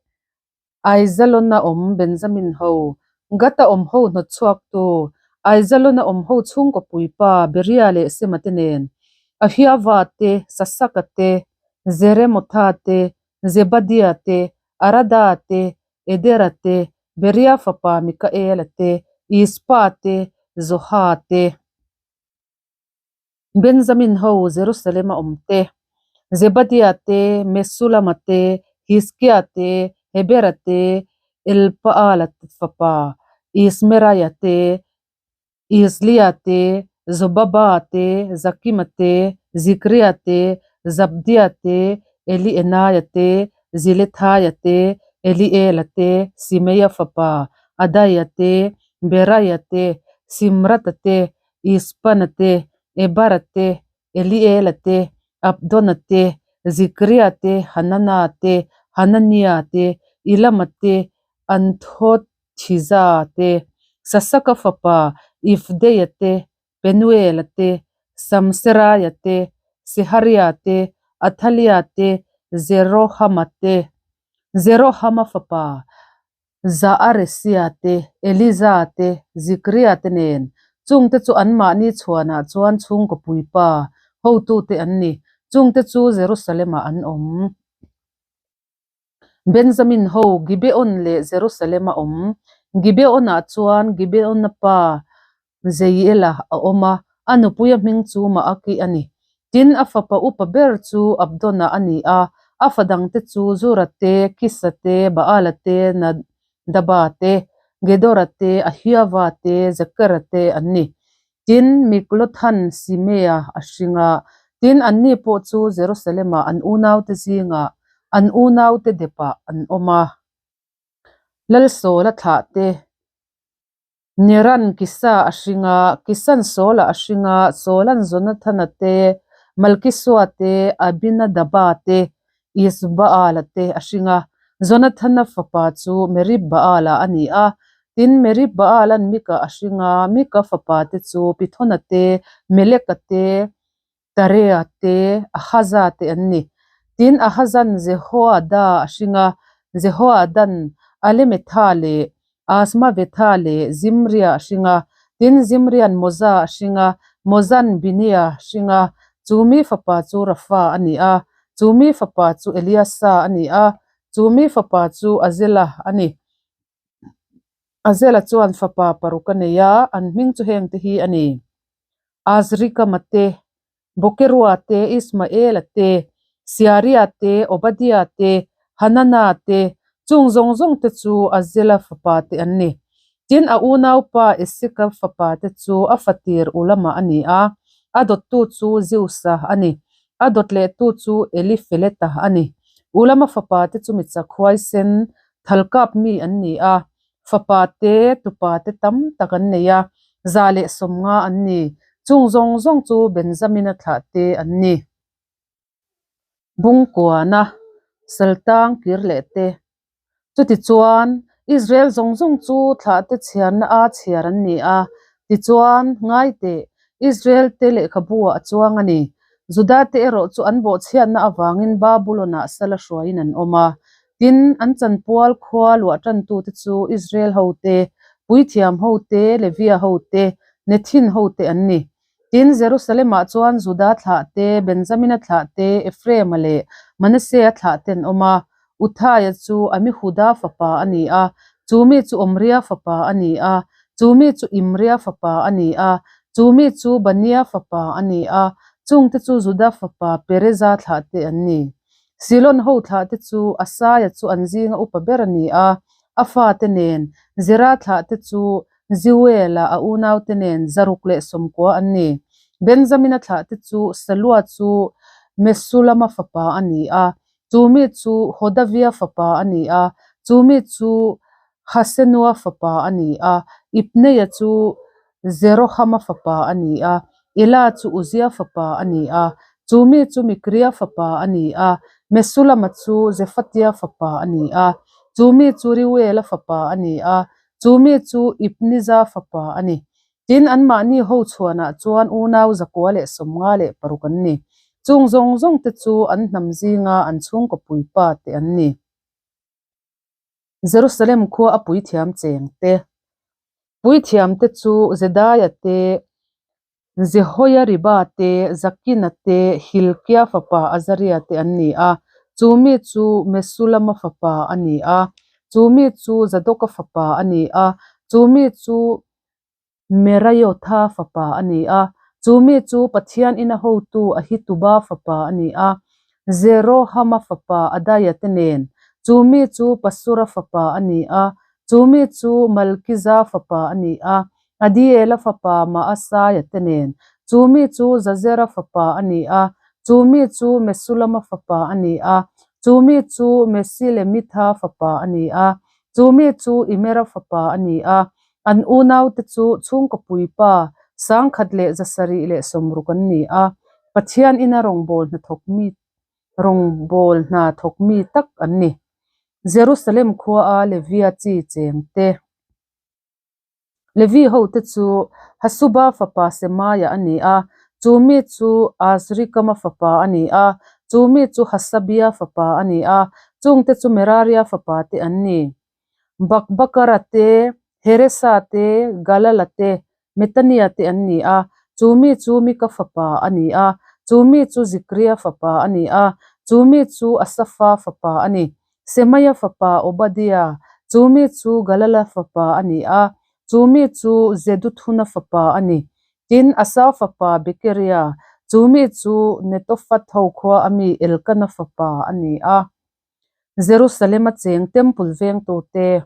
Aijalona awm Benjamin ho, Gat-a awm ho hnawt chhuaktu, Aijalona awm ho chhungkaw puipa Beria leh Sema te nen, Ahiava te, Sasaka te, Jeremotha te, Zebadia te, Arada te, Edera te, Beria fapa Mikaela te, Ispa te, Zoha te. Benjamin ho Jerusalem a awm te, Zebadia te, Mesulama te, Hiskia te, Hebera te, Elpaala fapa Ismeraia te, Izlia te, Zobaba te, Zakima te, Zikria te, Zabdia te, Elienaia te, Zilethaia te, Eliela te, Simeia fapa Adaia te, Beraia te, Simrata te, Ispana te, Ebara te, Eliela te, Abdona te, Zikria te, Hanana te, Hanania te, Ilama te, Anthothiza te, Sasaka fapa Ifdeia te, Penuela te, Samseraia te, Seharia te, Athalia te, Jerohama te, Jerohama fapa Zaaresia te, Eliza te, Zikria te nen, chungte chu anmahni chhuanah chuan chhungkaw puipa hotute an ni, chungte chu Jerusalem-ah an awm. Benjamin ho Gibeon leh Jerusalem-a awm. Gibeon-ah chuan Gibeon-a pa Jeiela a awm a, a nupuia hming chu Maaki a ni. Tin, a fapa upa ber chu Abdona a ni a, a fa dangte chu Zura te, Kisa te, Baala te, Nadaba te, Gedora te, Ahiava te, Zekera te an ni. Tin, Miklothan Simea a hring a, tin, anni pawh chu Jerusalem-ah an unaute zingah an unaute depah an awm a. Lalsawla thlah te. Neran Kisa a hring a, Kisan Saula a hring a, Saula'n Jonathana te, Malkisua te, Abinadaba te, Isbaala te a hring a. Jonathana fapa chu Merib-baala a ni a. Tin, Merib-baala'n Mika a hring a, Mika fapa te chu Pithona te, Meleka te, Tarea te, Ahaza te an ni. Tin, Ahazan Jehoada a hring a, Jehoadan Alemetha leh Asmavetha leh Zimria a hring a. Tin, Zimrian Moza a hring a, Mozan Binia a hring a, chu mi fapa chu Rafa a ni a, chu mi fapa chu Eliasa a ni a, chu mi fapa chu Azela a ni. Azela chuan fapa paruk a nei a, an hming chu hengte hi a ni. Azrikama te, Bokerua te, Ismaela te, Siaria te, Obadia te, Hanana te, chung zawng zawng te chu Azela fapa te an ni. Tin, a unaupa Eseka fapa te chu a fatir Ulama a ni a, a dawttu chu Zeusa a ni, a dawt lehtu chu Elifeleta a ni. Ulama fapa te chu michak huaisen, thalkap mi an ni a, Fapa te, tupa te tam tak an nei a, 150 an ni. Chung zawng zawng chu Benjamina thlah te an ni. Bungkuana, Saltang kir leh te. Chutichuan, Israel zawng zawng chu thlah te chhiarna a chhiar an ni a. Tichuan, ngai teh, Israel te lehkhabu ah a chuang a ni. Juda te erawh chu an bawhchhiatna avangin Babulon-ah sala hruaiin an awm a. Tin, an chanpual khua luah tantute chu Israel hote, puithiam hote, Levia hote, Nethin hote an ni. Tin, Jerusalem-ah chuan Juda thlahte, Benjamina thlahte, Ephraim-a leh Manasseh-a thlahte an awm a. Uthaia chu Amihuda fapa a ni a, chu mi chu Omria fapa a ni a, chu mi chu Imria fapa a ni a, chu mi chu Bania fapa a ni a, chungte chu Juda fapa Pereza thlahte an ni. Silon ho thlahte chu Asaia chu an zinga upa ber a ni a, a fate nen, Zera thlahte chu Zeuela a unaute nen 190 an ni. Benjamina thlahte chu Salua chu Mesulama fapa a ni a, chu mi chu Hodavia fapa a ni a, chu mi chu Hasenua fapa a ni a, Ibneia chu Jerohama fapa a ni a, Ela chu Uzia fapa a ni a, chu mi chu Mikria fapa a ni a, Mesulama chu Zefatia fapa a ni a, chu mi chu Reuela fapa a ni a, chu mi chu Ibniza fapa a ni. Tin, anmahni ho chhuanah chuan unau 156 an ni. Chung zawng zawngte chu an hnam zinga an chhungkaw puipa te an ni. Jerusalem khua a puithiam cheng te, puithiam te chu Jedaia te, Jehoiariba te, Zakina te, Hilkia fapa Azaria te an ni a. Chu mi chu Mesulama fapa a ni a, chu mi chu Zadoka fapa a ni a, chu mi chu Meraiotha fapa a ni a, chu mi chu Pathian ina hotu Ahituba fapa a ni a, Jerohama fapa Adaia te nen, chu mi chu Pasura fapa a ni a, chu mi chu Malkiza fapa a ni a, Adiela fapa Maasaia te nen, chu mi chu Zazera fapa a ni a, chu mi chu Mesulama fapa a ni a, chu mi chu Mesilemitha fapa a ni a, chu mi chu Imera fapa a ni a, An unaute chu chhungkaw puipa 1760 an ni a, Pathian ina rawngbâwl hnathawk mi rawngbâwl hna thawk mi tak an ni. Jerusalem khuaa Levia chi chengte Levi hote chu Hasuba fapa Semaia a ni a, chu mi chu Azrikama fapa a ni a, chu mi chu Hasabia fapa a ni a, chungte chu Meraria fapate an ni. Bakbakara te, Heresa te, Galala te, Metania te an ni a, chu mi chu Mika fapa a ni a, chu mi chu Zikria fapa a ni a, chu mi chu Asafa fapa a ni. Semaia fapa Obadia, chu mi chu Galala fapa a ni a, chu mi chu Jeduthuna fapa a ni. Tin, Asa fapa Bekeria, chu mi chu Netophath ho khua a mi Elkana fapa a ni a. Jerusalem-a cheng temple vengtute,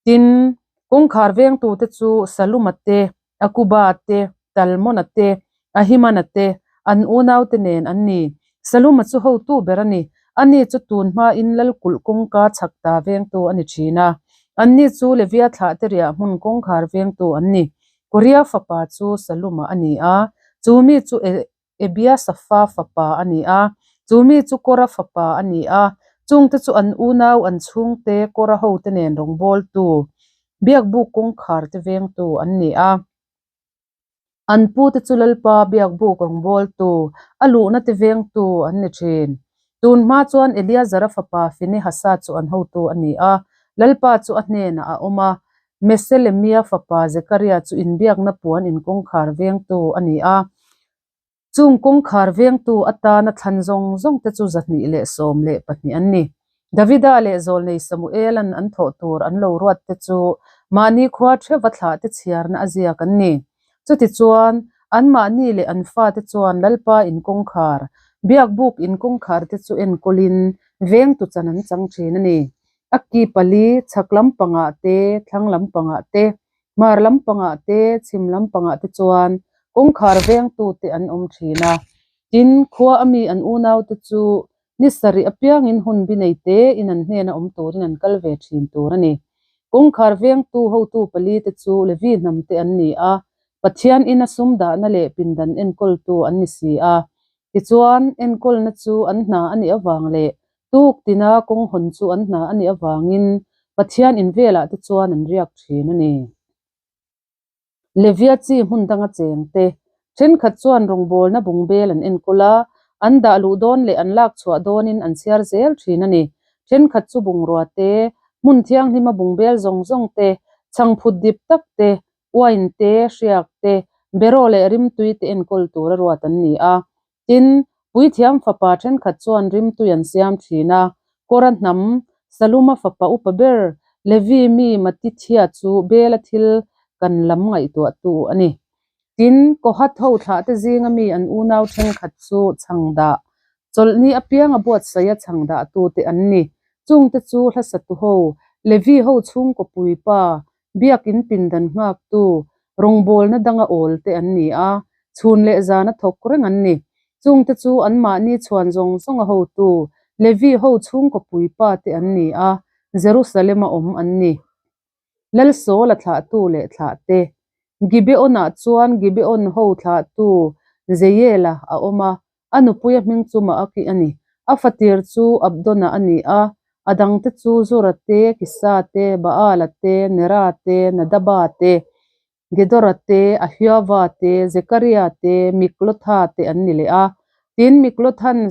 tin, kawngkhar vengtute chu Saluma te, Akuba te, Talmona te, Ahimana te, an unaute nen an ni. Saluma chu hotu ber a ni. Ani chu tun hmain Lalkulh kawngka chhak ta vengtu a ni thin a. Anni chu Levia thlahte riah hmun kawngkhar vengtu an ni. Korea fapa chu Saluma a ni a, chu mi chu Ebiasafa fapa a ni a, chu mi chu Kora fapa a ni a, chungte chu an unau an chhungte Kora hote nen rawngbawltu, biakbuk kawngkharte vengtu an ni a. An pute chu Lalpa biakbuk rawngbawltu, a luhnate vengtu an ni thin. Tun hma chuan Eleazara fapa Finehasa chu an hotu a ni a, Lalpa chu a hnenah a awm a, Meselemia fapa Zekaria chu inbiakna puan in kawngkhar vengtu a ni a. Chung kawngkhar vengtu atana thlan zawng zawng te chu 212 an ni. Davida leh Zawlnei Samuela'n an thawh tur an lo ruat te chu mahni khua theuva thlah te chhiarna a ziak an ni. Chutichuan, anmahni leh an fate chuan Lalpa in kawngkhar, biakbuk in kawngkhar te chu enkawlin vengtu chan an chang thin a ni. A ki pali, chhak lampangah te, thlang lampangah te, hmar lampangah te, chhim lampangah te chuan kawngkhar vengtute an awm thin a. Tin, khua a mi an unaute chu ni sarih apiangin hun bi nei tein an hnena awm turin an kal ve thin tur a ni. Kawngkhar vengtu hotu pali te chu Levi hnam te an ni a, Pathian ina sum dahna leh pindan enkawltu an ni si a. Tichuan, enkawlna chu an hna a nih avang leh tuk tina kawng hawn chu an hna a nih avangin Pathian in velah te chuan an riak thin a ni. Levia chi hmun danga cheng te thenkhat chuan rawngbawlna bungbel an enkawl a, an dah luh dawn leh an lak chhuah dawnin an chhiar zel thin a ni. Thenkhat chu bungrua te, hmun thianghlima bungbel zawng zawng te, chhangphut dip tak te, uain te, hriak te, beraw leh rimtui te enkawl tura ruat an ni a. Tin, puithiam fapa thenkhat chuan rimtui an siam thin a, Kora hnam, Saluma fapa upa ber, Levi mi Matithia chu Bela thil kan lam ngaihtuahtu a ni. Tin, Kohath ho thlahte zinga mi an unau thenkhat chu chhang dah, chawlhni apianga buatsaia chhang dahtute an ni. Chungte chu hlasatu ho, Levi ho chhungkaw puipa, Biakin pindan nghaktu, rawngbawlna danga awl te an ni a, chhun leh zana thawk reng an ni. Chungte chu anmahni chhuan zawng zawnga hotu, Levi ho chhungkaw puipa te an ni a, Jerusalem-a awm an ni. Lalsawla thlahtu leh thlahte. Gibeon-ah chuan Gibeon ho thlahtu Jeiela a awm a, A nupuia hming chu Maaki a ni. A fatir chu Abdona a ni a, a dangte chu Zura te, Kisa te, Baala te, Nera te, Nadaba te, Gedora te, Ahiava te, Zekaria te, Miklotha te an ni leh a. Tin, Miklothan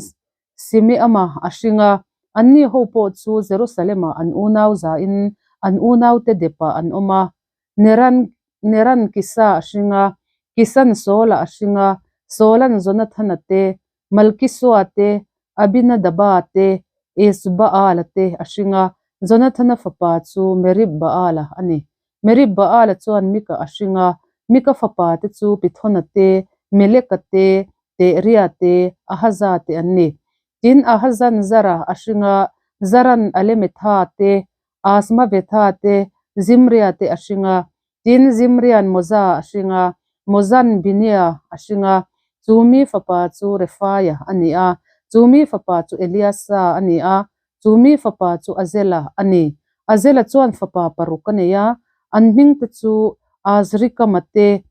Simeama a hring a, anni ho pawh chu Jerusalem-ah an unau zain an unaute depah an awm a. Neran Neran Kisa a hring a, Kisan Saula a hring a, Saula'n Jonathana te, Malkisua te, Abinadaba te, Esbaala te a hring a, Jonathana fapa chu Merib-baala a ni. Merib-baala chuan Mika a hring a, Mika fapa te chu Pithona te, Meleka te, Tehria te, Ahaza te an ni. Tin, Ahazan Zara a hring a, Zaran Alemetha te, Asmavetha te, Zimria te a hring a. Tin, Zimrian Moza a hring a, Mozan Binia a hring a, chu mi fapa chu Refaia a ni a, chu mi fapa chu Eliasa a ni a, chu mi fapa chu Azela a ni. Azela chuan fapa paruk a nei a, an hmingte chu Azrikama te,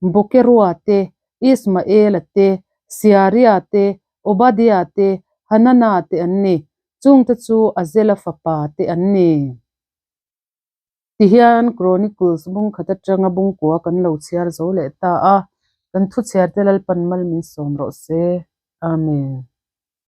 Bokerua te, Ismaela te, Siaria te, Obadia te, Hanana te an ni. Chungte chu Azela fapa te an ni. Tihian Chronicles bung khat atanga bung kua kan lo chhiar zo leh ta a, kan thuchhiarte Lalpan mal min sawm rawh se. Amen.